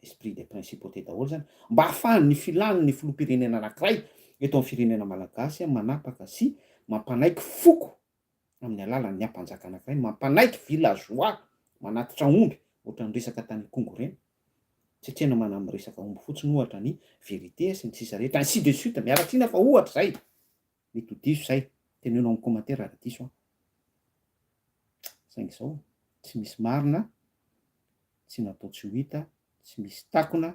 esprit des principautés daholo zany, mba ahafahan'ny filan'ny filoham-pirenena anankiray eto amin'ny firenena malagasy manapaka sy mampanaiky foko amin'ny alalan'ny ampanjaka anankiray, mampanaiky villageois. manatitra omby, ohatran'ny resaka tany Ikongo ireny. Tsy tsena mana miresaka omby fotsiny ohatra ny vérité sy ny sisa rehetra ainsi de suite, miala tsiny aho fa ohatra izay, mety ho diso izay, teneno amin'ny commentaire raha diso aho. Saingy izao, tsy misy marina, tsy natao tsy ho hita, tsy misy takona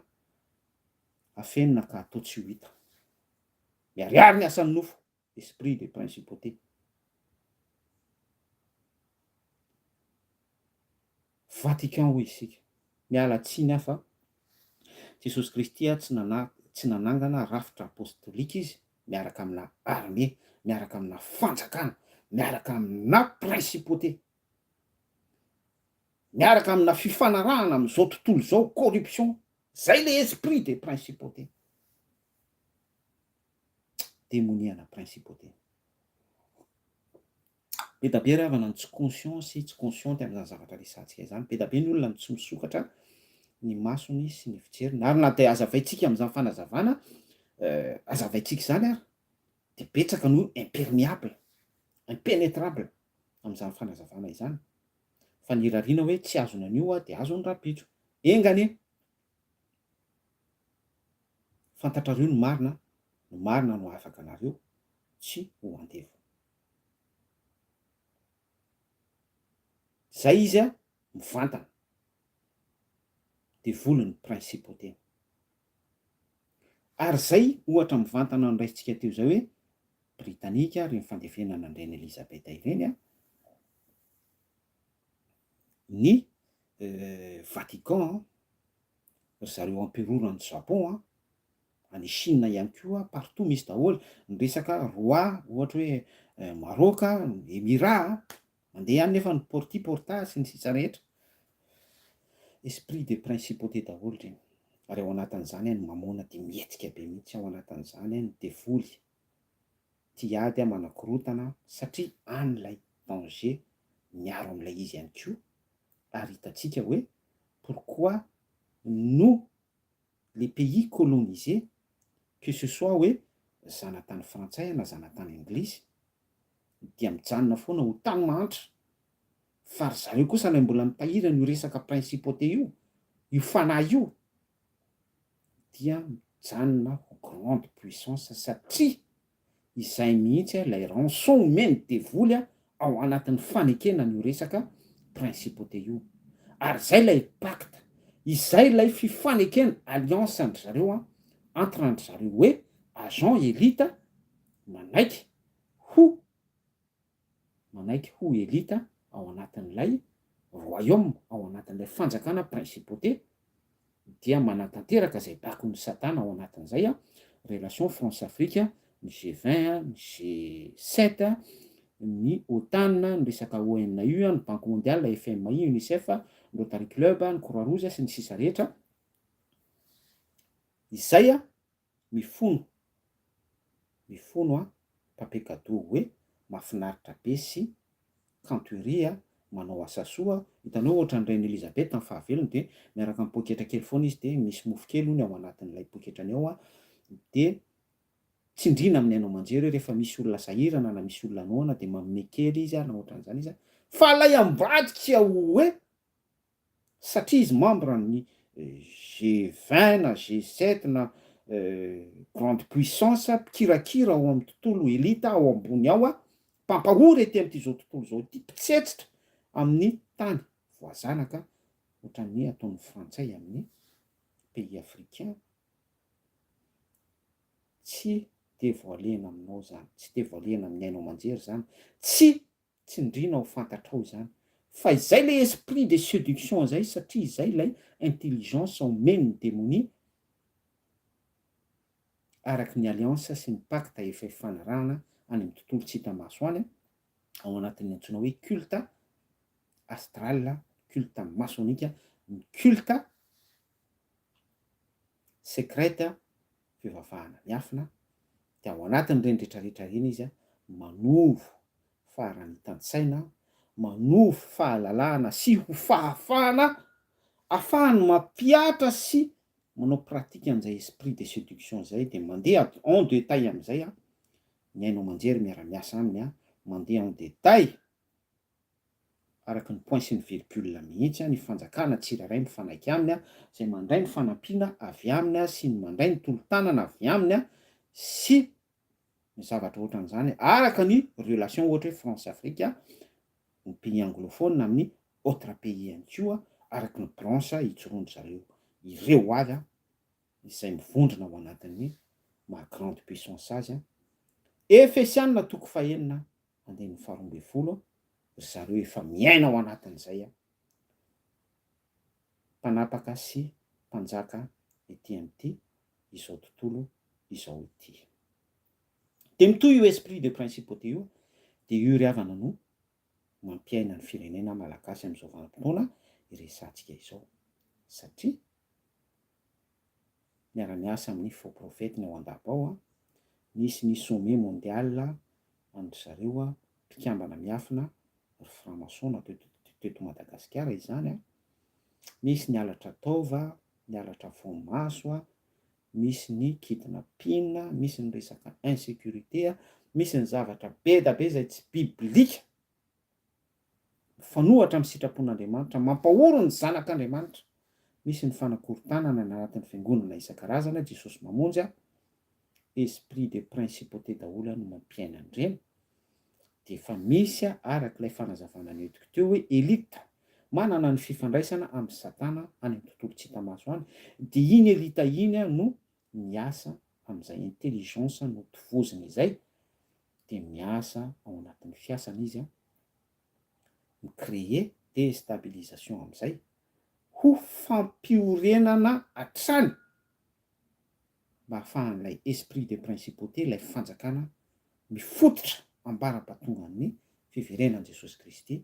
afenina ka atao tsy ho hita. Miharihary ny asan'ny nofo, esprit de principauté. Vatican hoy isika. Miala tsiny aho fa Jesosy Kristy tsy nana tsy nanangana rafitra apostolika izy miaraka amina armée, miaraka amina fanjakana, miaraka amina principauté, miaraka amina fifanarahana amin'izao tontolo izao, corruption, zay le esprit de principauté. Demoniana principauté. Be da be ry havana ny tsy conscient sy tsy consciente amin'izany zavatra resahantsika izany. Be da be ny olona no tsy misokatra ny masony sy ny fijeriny. Ary na dia hazavaintsika amin'izany fanazavana hazavaintsika izany ary dia betsaka no impermeable, impenetrable amin'izany fanazavana izany. Fa ny irariana hoe tsy azony anio dia azony rahampitso. Enga anie! Fantatrareo ny marina, ny marina no hahafaka anareo tsy ho andevo. Zay izy a, mivantana. Devoly ny principauté. Ary zay ohatra mivantana noraisintsika teo zay hoe Britanika ireny fandevenana an-dReny Elizabeth ireny a, ny Vatican an, ry zareo emperora any Japon an, any Chine ihany koa, partout misy daholo, ny resaka roi ohatra hoe Maroc, Emirat, mandeha any nefa ny porti porta sy ny sisa rehetra, esprit de principauté daholo ireny, ary ao anatin'izany ny mamôna dia mihetsika be mihitsy, ao anatin'izany ny devoly tia ady manakorontana satria any ilay danger miaro amin'ilay izy ihany koa, ary hitantsika hoe pourquoi no les pays colonisés, que ce soit hoe zanatany frantsay na zanatany anglisy, dia mijanona foana ho tany mahantra, fa ry zareo kosa ilay mbola mitahiry an'io resaka principauté io, io fanahy io, dia mijanona ho grande puissance satria Izay mihitsy ilay rançon omen'ny devoly ao anatin'ny fanekena an'io resaka principauté io. Ary izay ilay pacte, izay ilay fifanekena, alliance an-dry zareo entre an-dry zareo hoe agent elite manaiky ho manaiky ho elite ao anatin'ilay royaume, ao anatin'ilay fanjakana principauté, dia manatanteraka izay bakon'i satana ao anatin'izay, relation France Afrique, ny G 20, ny G 7, ny OTAN, ny resaka ONU, ny Banque mondiale, FMI, UNICEF, ny Rotary Club, ny Croix Rouge sy ny sisa rehetra, izay mifono mifono a papier cadeau hoe mafinaritra be sy kanto ery a manao asa soa, hitanao ohatran'ny reine Elizabeth tamin'ny fahavelony dia miaraka amin'ny poketra kely foana izy dia misy mofo kely hono ao anatin'ilay poketrany ao a dia tsindriana amin'ny haino aman-jery hoe rehefa misy olona sahirana na misy olona noana dia manome kely izy a na ohatran'izany izy a fa ilay ambadika hoe satria izy membre ny G 20 na G 7 na grande puissance mpikirakira ao amin'ny tontolo elite ao ambony ao mpampahory ety amin'ity izao tontolo izao ity mpitsetsitra amin'ny tany voazanaka ohatran'ny ataon'ny frantsay amin'ny pays africain tsy devoilena aminao zany tsy devoilena amin'ny haino aman-jery zany tsy tsindriana ho fantatrao izany fa izay le esprit de seduction zay satria izay ilay intelligence omen'ny demonia araky ny alliance sy ny pacte efa ifanarahana any amin'ny tontolo tsy hita maso any ao anatin'ny antsoina hoe culte astral, culte maçonnique, ny culte secrète fivavahana miafina dia ao anatin'ireny retraretra ireny izy manovo faharanitan-tsaina, manovo fahalalahana sy ho fahafahana afahany mampihatra sy manao pratique an'izay esprit de seduction izay dia mandeha en detail amin'izay ny haino aman-jery miara-miasa aminy mandeha en detail. Araka ny point sy ny virgule mihitsy, ny fanjakana tsirairay mifanaiky aminy, izay mandray ny fanampiana avy aminy sy ny mandray ny tolo-tanana avy aminy sy ny zavatra ohatran'izany araka ny relation ohatra hoe France Afrique, ny pays anglophone amin'ny autre pays ihany koa araka ny branche ijoroan-dry zareo ireo avy izay mivondrona ao anatin'ny maha grande puissance azy. Efesianina toko fahenina andininy faharoa ambin'ny folo, ry zareo efa miaina ao anatin'izay mpanapaka sy mpanjaka ety amin'ity izao tontolo izao ity. De mitohy io esprit de principauté io, de io ry havana no mampiaina ny firenena malagasy amin'izao vanim-potoana iresantsika izao, satria miara-miasa amin'ny faux prophète ny ao an-dapa ao. Nisy ny sommet mondial an-dry zareo mpikambana miafina, ry franc-maçon teto Madagasikara izany. Misy ny halatra taova, ny halatra voamaso, misy ny kidnapping, misy ny resaka insécurité, misy ny zavatra be da be izay tsy biblika, mifanohatra amin'ny sitrapon'Andriamanitra, mampahory ny zanak'Andriamanitra, misy ny fanakorontanana ny anatin'ny fiangonana isan-karazana. Jesosy mamonjy. Esprit de principauté daholo no mampiaina an'ireny. De efa misy arak'ilay fanazavana nentiko teo hoe élite manana ny fifandraisana amin'ny Satana any amin'ny tontolo tsy hita maso any, de iny élite iny no miasa amin'izay intelligence notovoziny izay, de miasa ao anatin'ny fiasana izy mi-créer déstabilisation amin'izay ho fampiorenana hatrany mba ahafahan'ilay esprit de principauté, ilay fanjakana mifototra ambara-pahatongan'ny fiverenan'i Jesosy Kristy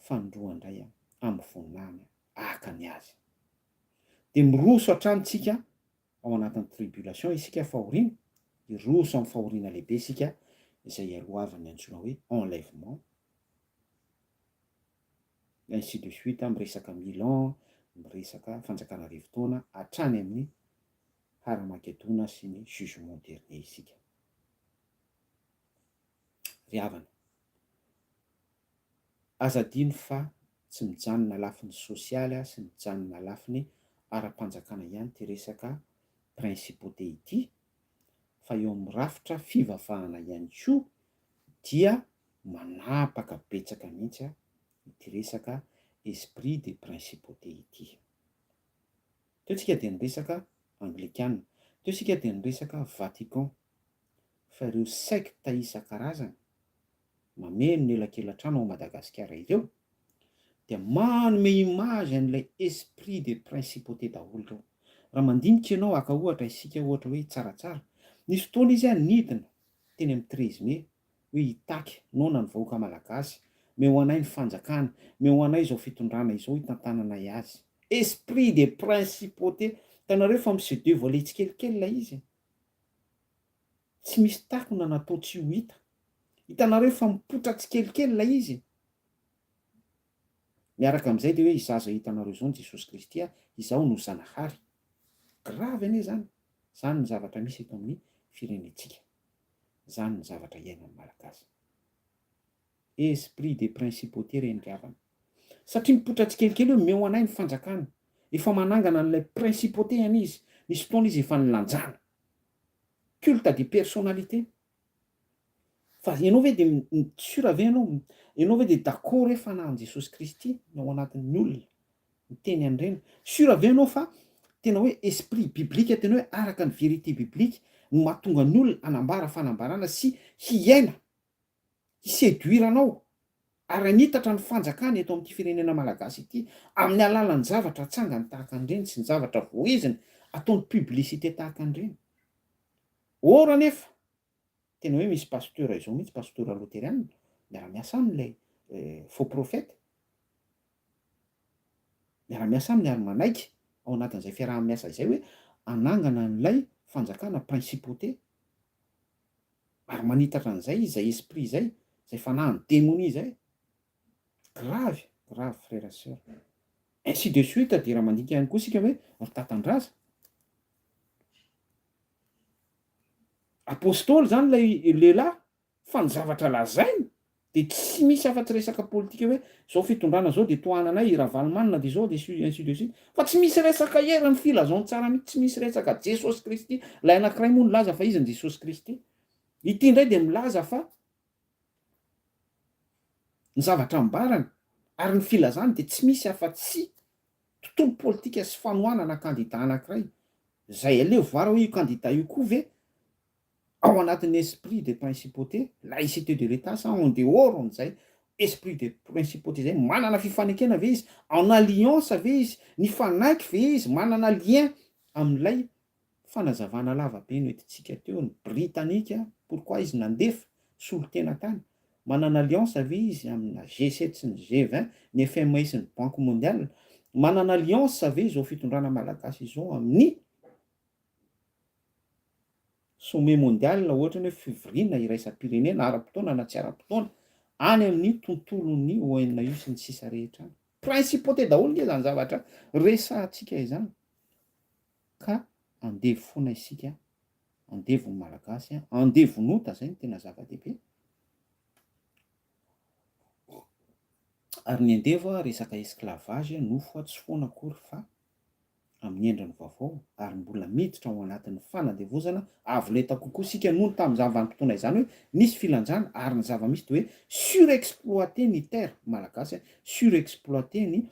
fanindroany indray amin'ny voninahiny haka ny azy. De miroso hatrany tsika ao anatin'ny tribulation isika, fahoriana, hiroso amin'ny fahoriana lehibe isika izay ialohavan'ny antsoina hoe enlèvement, ainsi de suite, miresaka mille ans, miresaka fanjakana arivo taona hatrany amin'ny Haramagedona sy ny jugement dernier isika. Ry havana, aza adino fa tsy mijanona lafiny sosialy sy mijanona lafiny ara-panjakana ihany ty resaka principauté ity, fa eo amin'ny rafitra fivavahana ihany koa dia manapaka betsaka mihitsy ity resaka esprit de principauté ity. Teo tsika dia niresaka anglikana, teo isika dia niresaka Vatican, fa ireo sekta isan-karazany mameno ny elakela-trano ao Madagasikara ireo dia manome image an'ilay esprit de principauté daholo ireo. Raha mandinika ianao, haka ohatra isika, ohatra hoe Tsaratsara, nisy fotoana izy nidina teny amin'ny 13 mai hoe hitaky noana ny vahoaka malagasy, meo anay ny fanjakana, meo anay izao fitondrana izao hitantananay azy. Esprit de principauté, hitanareo fa mi-se dévoiler tsikelikely ilay izy. Tsy misy takona natao tsy ho hita. Hitanareo fa mipoitra tsikelikely ilay izy. Miaraka amin'izay dia hoe izaho izay hitanareo izao ny Jesosy Kristy, izaho no Zanahary. Grave anie izany. Izany ny zavatra misy eto amin'ny firenentsika. Izany ny zavatra iainan'ny Malagasy. Esprit de principauté reny ry havana. Satria mipoitra tsikelikely hoe meo anay ny fanjakana. Efa manangana an'ilay principauté any izy. Nisy fotoana izy efa nilanjana. Culte de personnalité. Fa ianao ve dia sûr ve ianao, ianao ve dia d'accord hoe fanahin'i Jesosy Kristy no ao anatin'ny olona miteny an'ireny? Sûr ve ianao fa tena hoe esprit biblique, tena hoe araka ny vérité biblique no mahatonga ny olona hanambara fanambarana sy hiaina, hi-séduire anao ary hanitatra ny fanjakana eto amin'ity firenena malagasy ity amin'ny alalan'ny zavatra atsangany tahaka an'ireny sy ny zavatra voiziny ataony publicité tahaka an'ireny? Or anefa tena hoe misy pasteur izao mihitsy, pasteur loterianina, miara-miasa aminy ilay faux prophète, miara-miasa aminy ary manaiky ao anatin'izay fiaraha-miasa izay hoe hanangana an'ilay fanjakana principauté ary manitatra an'izay izy, izay esprit izay, izay fanahin'ny demonia izay. Grave, grave, frère et sœur. Ainsi de suite, dia raha mandinika ihany koa isika hoe ry tatandraza apôstôly zany ilay lehilahy, fa ny zavatra lazainy dia Dia tsy misy afa-tsy resaka politika hoe zao fitondrana zao dia tohananay i Ravalomanana dia zao dia ainsi de suite. Fa tsy misy resaka herin'ny filazantsara mihitsy, tsy misy resaka Jesosy Kristy. Ilay anankiray moa nilaza fa izy ny Jesosy Kristy. Ity indray dia milaza fa ny zavatra ambarany ary ny filazany dia tsy misy afa-tsy tontolo politika sy fanohanana kandida anankiray. Izay aleo voir hoe io kandida io koa ve ao anatin'ny esprit de principauté, laïcité de l'Etat sa en dehors an'izay esprit de principauté izay, manana fifanekena ve izy, en alliance ve izy, nifanaiky ve izy, manana lien amin'ilay fanazavana lava be noentintsika teo, ny britanika, pourquoi izy nandefa solontena tany, manana alliance ve izy amina G7 sy ny G20, ny FMI sy ny Banque mondiale, manana alliance ve izao fitondrana malagasy izao amin'ny Sommet mondial ohatra ny hoe fivoriana iraisam-pirenena ara-potoana na tsy ara-potoana any amin'ny tontolon'ny ONU sy ny sisa rehetra any. Principauté daholo nge izany zavatra resahantsika izany ka andevo foana isika, andevo ny Malagasy, andevon'ota zay no tena zava-dehibe. Ary ny andevo resaka esclavage nofo tsy foana akory fa amin'ny endriny vaovao ary mbola miditra ao anatin'ny fanandevozana avo lenta kokoa isika noho ny tamin'izany vanim-potoana izany hoe nisy filanjana ary ny zava-misy dia hoe surexploiter ny terre malagasy, surexploiter ny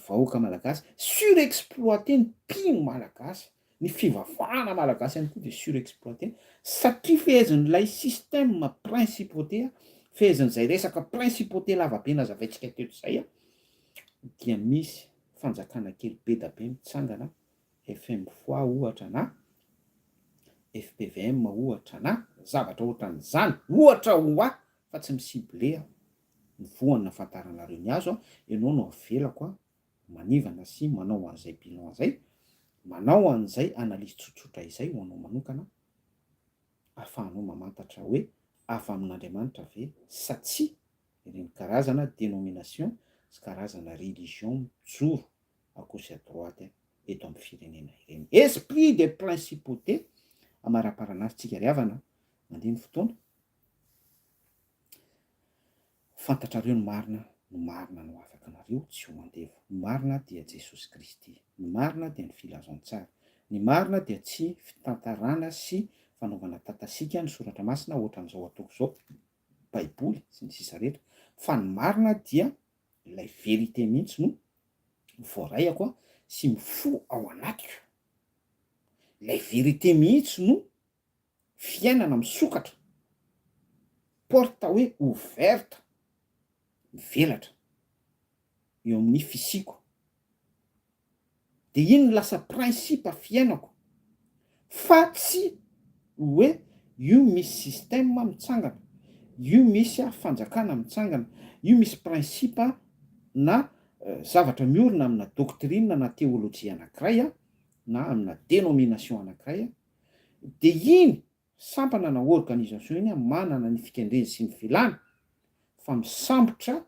vahoaka malagasy, surexploiter ny mpino malagasy, ny fivavahana malagasy ihany koa dia surexploiter satria fehezin'ilay système principauté, fehezin'izay resaka principauté lavabe nazavaintsika teto izay dia misy fanjakana kely be da be mitsangana, FMFOA ohatra na fpvm ohatra na zavatra ohatran'izany ohatra ho ahy fa tsy mi-cibler aho, ny voany nahafantaranareo ny azo an, ianao no avelako an, manivana sy manao an'izay bilan zay, manao an'izay analyse tsotsotra izay ho anao manokana, ahafahanao mamantatra hoe avy amin'Andriamanitra ve sa tsia ireny karazana dénomination sy karazana religion mijoro à gauche à droite eto amin'ny firenena ireny. Esprit de principauté amaraparana azy tsika ry havana, mandeha ny fotoana. Fantatrareo ny marina, ny marina no afaka anareo tsy ho andevo. Ny marina dia Jesosy Kristy. Ny marina dia ny filazantsara. Ny marina dia tsy fitantarana sy fanaovana tatasiaka ny soratra masina ohatran'izao ataoko izao. Baiboly sy ny sisa rehetra fa ny marina dia ilay vérité mihitsy no voaraiako sy mifoha ao anatiko, ilay vérité mihitsy no fiainana misokatra, porte hoe ouverte, mivelatra eo amin'ny fisiako. De iny no lasa principe fiainako fa tsy hoe io misy système mitsangana, io misy fanjakana mitsangana, io misy principe na zavatra miorina amina doctrine na théologie anakiray na amina dénomination anakiray, de iny sampana na organisation iny manana ny fikendreny sy ny filany fa misambotra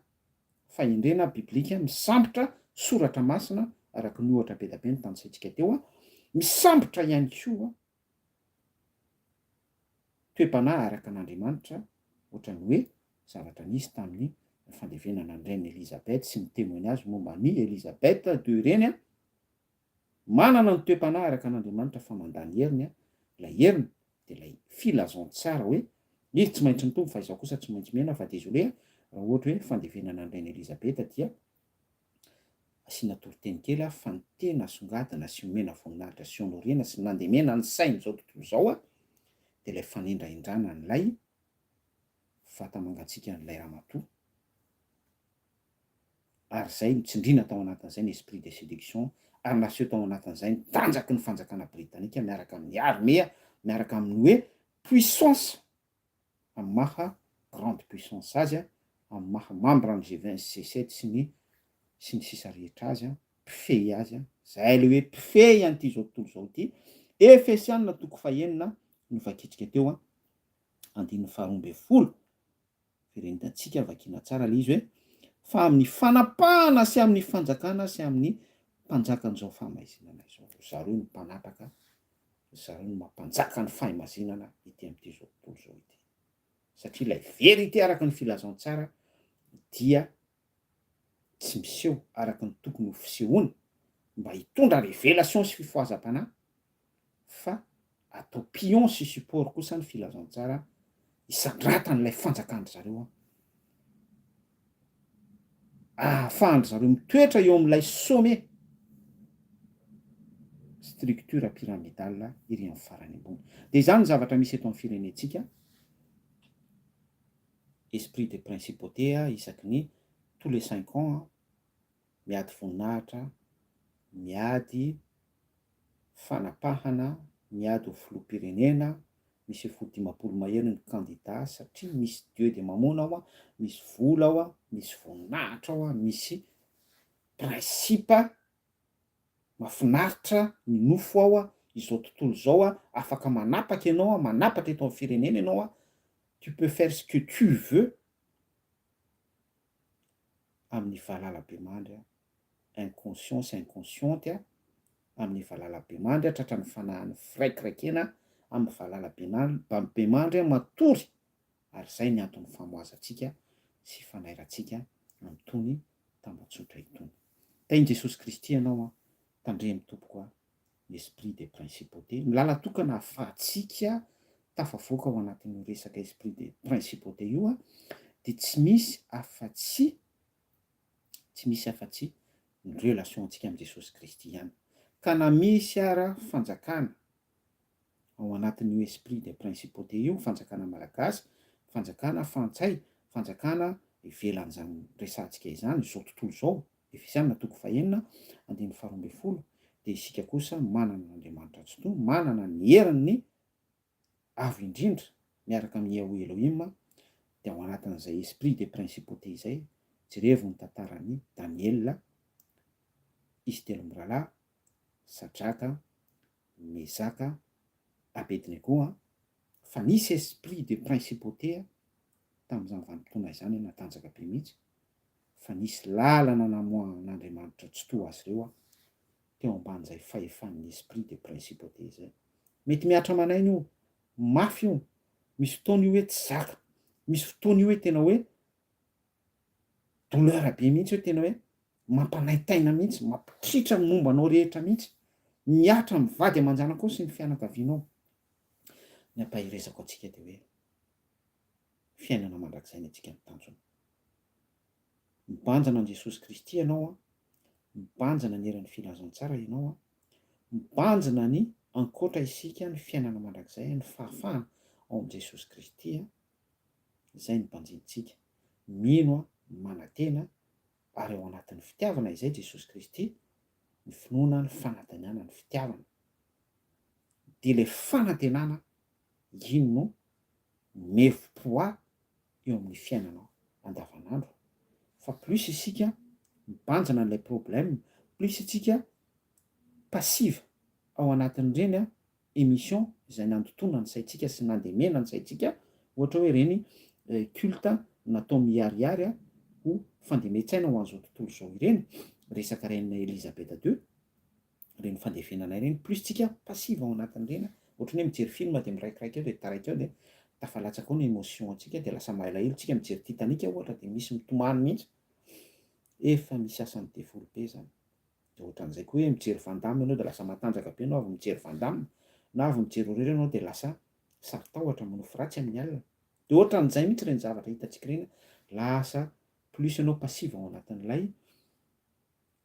fahendrena biblika, misambotra soratra masina araka ny ohatra be da be notanisaintsika teo, misambotra ihany koa toe-panahy araka an'Andriamanitra ohatran'ny hoe zavatra nisy tamin'ny fandevenana ny reine Elizabeth sy ny témoignage momba an'i Elizabeth ii ireny. Manana ny toe-panahy araka an'Andriamanitra fa mandà ny heriny aho, ilay heriny dia ilay filazantsara hoe izy tsy maintsy mitombo fa izaho kosa tsy maintsy mihena fa désolé aho raha ohatra hoe fandevenana an'i Reine Elizabeth dia asiana toriteny kely aho fa ny tena asongadina sy omena voninahitra sy honorena sy nandemena ny sain'izao tontolo izao aho dia ilay fanindrahindrana an'ilay vata-mangatsiaka an'ilay ramatoa ary izay notsindriana tao anatin'izay ny esprit de séduction, ary naseho tao anatin'izay ny tanjaky ny fanjakana britanika miaraka amin'ny armée, miaraka amin'ny hoe puissance amin'ny maha grande puissance azy, amin'ny maha membre ny G20 sy G7 sy ny sy ny sisa rehetra azy, mpifehy azy, izay ilay hoe mpifehy an'ity izao tontolo izao ity, Efesiana toko fahenina novakitsika teo, andininy faharoa ambin'ny folo. Firenentsika vakiana tsara ilay izy hoe fa amin'ny fanapahana sy amin'ny fanjakana sy amin'ny mpanjakan'izao fahamaizinana izao. Zareo no mpanapaka, zareo no mampanjaka ny fahaimazinana ety amin'ity izao tontolo izao ity. Satria ilay vérité araka ny filazantsara. dia tsy miseho araka ny tokony ho fisehoany mba hitondra révélation sy fifohazam-panahy fa atao pion sy support kosa ny filazantsara hisandratan'ilay fanjakan-dry zareo an, ahafahan-dry zareo mitoetra eo amin'ilay sommet, structure pyramidale ery amin'ny farany ambony. Dia izany ny zavatra misy eto amin'ny firenentsika, esprit de principauté isaky ny tous les cinq ans, miady voninahitra, miady fanapahana, miady ho filoham-pirenena, misy efa ho 50 mahery ny kandida satria misy dieu de mamono ao, misy vola ao, misy voninahitra ao, misy principe mahafinaritra ny nofo ao, izao tontolo izao afaka manapaka ianao, manapatra eto amin'ny firenena ianao, tu peux faire ce que tu veux amin'ny valalabemandry inconscient sy inconsciente, amin'ny valalabemandry tratran'ny fanahin'ny firaikiraikena, amin'ny valalabemandry matory, ary izay ny anton'ny famohazantsika sy fanairantsika amin'itony tambajotra itony. Tahin'i Jesosy Kristy ianao an, tandremo tompoko a, ny esprit des principautés, ny lalan-tokana ahafahantsika tafavoaka ao anatin'io resaka esprit des principautés io an, dia tsy misy afa-tsy tsy misy afa-tsy ny relation antsika amin'i Jesosy Kristy ihany. Ka na misy ara fanjakana ao anatin'io esprit des principautés io, fanjakana malagasy, fanjakana frantsay, fanjakana ivelan'izany resahantsika izany, izao tontolo izao, Efesiana toko fahenina andininy faharoa ambin'ny folo, dia isika kosa manana an'Andriamanitra Tsitoha, manana ny herin'ny Avo Indrindra miaraka amin'i Yahweh Elohim, dia ao anatin'izay esprit des principautés izay, jerevo ny tantaran'i Daniela, izy telo mirahalahy, Sadraka, Mesaka, Abednego, fa nisy esprit de principauté tamin'izany vanim-potoana izany natanjaka be mihitsy, fa nisy lalana namoahan'Andriamanitra Tsitoha azy ireo teo ambanin'izay fahefan'ny esprit de principauté izay. Mety mihatra aman'aina io, mafy io, misy fotoana io hoe tsy zaka, misy fotoana io hoe tena hoe douleur be mihitsy hoe tena hoe mampanaintaina mihitsy, mampitritra ny momba anao rehetra mihitsy, mihatra amin'ny vady aman-janakao sy ny fianakavianao. Ny ampaherezako antsika dia hoe fiainana mandrakizay ny antsika ny tanjona. Mibanjina an'i Jesosy Kristy ianao an, mibanjina ny herin'ny filazantsara ianao an, mibanjina ny ankoatra isika ny fiainana mandrakizay, ny fahafahana ao amin'i Jesosy Kristy an, izay no banjinintsika. Mino an, manantena ary ao anatin'ny fitiavana izay Jesosy Kristy, ny finoana, ny fanantenana, ny fitiavana. Dia ilay fanantenana iny no mevo-poids eo amin'ny fiainana andavanandro. Fa plus isika mibanjina an'ilay problème, plus isika passive ao anatin'ireny an, émission izay nandotoana ny saintsika sy nandemena ny saintsika, ohatra hoe ireny culte natao miharihary ho fandemen-tsaina ho an'izao tontolo izao ireny, resaka reine Elisabeth deux, ireny fandevenana ireny, plus tsika passive ao anatin'ireny, ohatran'ny hoe mijery film dia miraikiraiky eo dia taraiky eo dia tafalatsaka ao ny émotion antsika dia lasa mahalahelo tsika mijery Titanic ohatra dia misy mitomany mihitsy, efa misy asan'ny devoly be zany. Dia ohatran'izay koa hoe mijery Van Damme ianao dia lasa matanjaka be ianao avy mijery Van Damme, na avy mijery horreur ianao dia lasa saro-tahotra manofy ratsy amin'ny alina. Dia ohatran'izay mihitsy ireny zavatra hitantsika ireny, lasa plus ianao passive ao anatin'ilay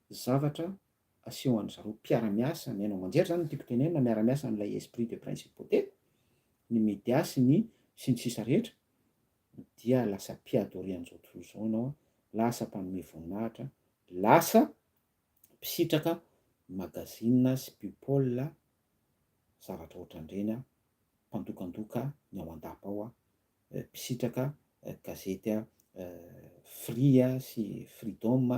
zavatra asehoan-dry zareo mpiara-miasa, ny haino aman-jery izany no tiako tenenina, miara-miasa amin'ilay esprit de principauté, ny media sy ny sy ny sisa rehetra, dia lasa mpi-adorer an'izao tontolo izao ianao, lasa mpanome voninahitra, lasa mpisitraka magazine sy people, zavatra ohatran'ireny, mpandokandoka ny ao an-dapa ao, mpisitraka gazety Free sy Freedom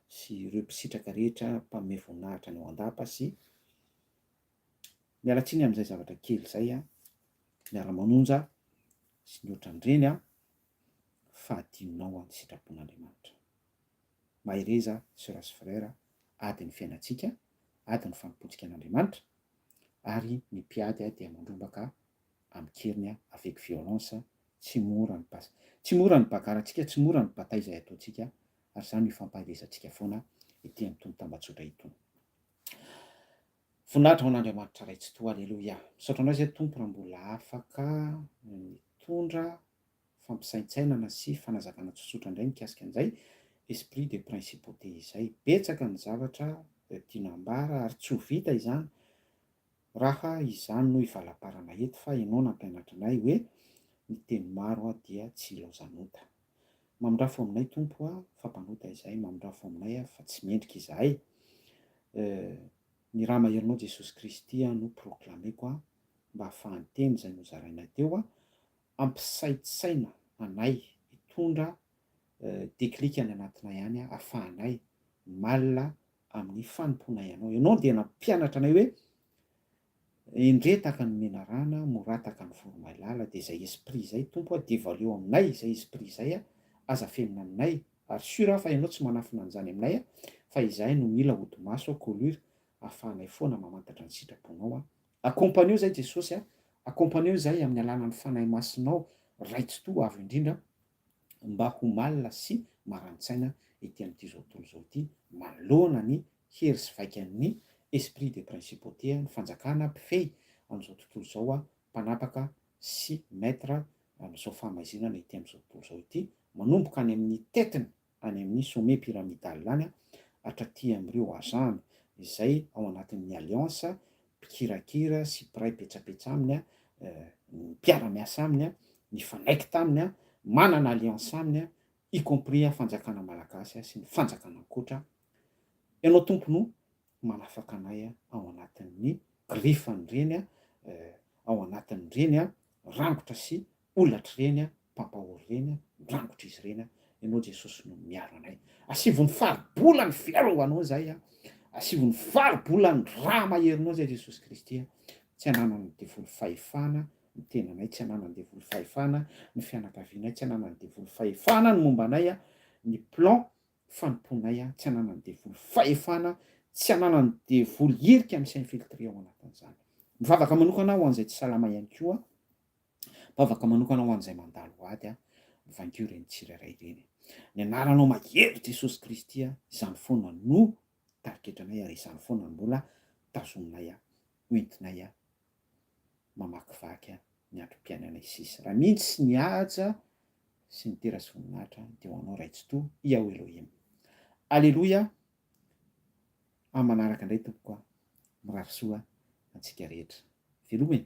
sy ireo mpisitraka rehetra mpanome voninahitra ny ao an-dapa sy miala tsiny amin'izay zavatra kely izay, miara-manonja sy ny ohatran'ireny fa adinonao ny sitrapon'Andriamanitra. Mahereza sœur sy frère, ady ny fiainantsika, ady ny fanompoantsika an'Andriamanitra ary ny mpiady dia mandrombaka amin-keriny avec violence. Tsy mora ny bas, tsy mora ny bagarantsika, tsy mora ny bataille izay ataontsika, ary izany no ifampaherezantsika foana ety amin'itony tambajotra itony. Voninahitra ho an'Andriamanitra Ray Tsitoha, Aleloia. Misaotra Anao izay Tompo raha mbola afaka nitondra fampisaintsainana sy fanazavana tsotsotra indray mikasika an'izay esprit de principauté izay. Betsaka ny zavatra tiana ambara ary tsy ho vita izany raha izany no hivalaparana eto fa ianao nampianatra anay hoe ny teny maro dia tsy ilaozan'ota. Mamindrafo aminay Tompo a fa mpanota izahay, mamindrafo aminay fa tsy mendrika izahay. Ny ra maherinao Jesosy Kristy no proclameko mba ahafahan'ny teny izay nozarainay teo hampisaintsaina anay hitondra déclic any anatinay any ahafahanay malina amin'ny fanompoanay Anao. Ianao dia nampianatra anay hoe endretaka ny menarana, morataka ny voromailala, dia izay esprit izay Tompo a, devaleo aminay izay esprit izay a, aza afenina aminay, ary sûr aho fa Ianao tsy manafina an'izany aminay a, fa izahay no mila hodi-maso, colure, ahafahanay foana mamantatra ny sitraponao a. Accompagneo izay Jesosy a, accompagneo izay amin'ny alalan'ny Fanahy Masinao Ray Tsitoha Avo Indrindra, mba ho malina sy marani-tsaina ety amin'ity izao tontolo izao ity manoloana ny hery sy vaikan'ny esprit de principauté, ny fanjakana mpifehy amin'izao tontolo izao, mpanapaka sy maître amin'izao fahamaizinana ety amin'izao tontolo izao ity, manomboka any amin'ny tetiny any amin'ny sommet pyramidal any hatraty amin'ireo agent izay ao anatin'ny alliance mpikirakira sy mpiray petsapetsa aminy, ny mpiara-miasa aminy, nifanaiky taminy, manana alliance aminy, y compris fanjakana malagasy sy ny fanjakana ankoatra, ianao Tompo no manafaka anay ao anatin'ny griffan'ireny, ao anatin'ireny rangotra sy Holatra ireny, mpampahory ireny, mirangotra izy ireny, Ianao Jesosy no miaro anay. Asivo ny faribola ny fiarovanao izay, asivo ny faribola ny ra maherinao izay Jesosy Kristy. Tsy ananan'ny devoly fahefana ny tenanay, tsy ananan'ny devoly fahefana ny fianakavianay, tsy ananan'ny devoly fahefana ny momba anay, ny plan fanompoanay, tsy ananan'ny devoly fahefana, tsy ananan'ny devoly hirika mi-s'infiltrer ao anatin'izany. Mivavaka manokana aho ho an'izay tsy salama ihany koa. Vavaka manokana ho an'izay mandalo ady a, vangio ireny tsirairay ireny. Ny anaranao mahery Jesosy Kristy a, izany foana no tarigetranay ary izany foana no mbola tazominay a, hoentinay a, mamakivaky a, ny androm-piainanay sisa. Raha mihitsy ny haja sy ny dera sy voninahitra dia ho anao Ray Tsitoha, Yahweh Elohim. Aleloia, amin'ny manaraka indray tompoko a, mirary soa antsika rehetra. Veloma e!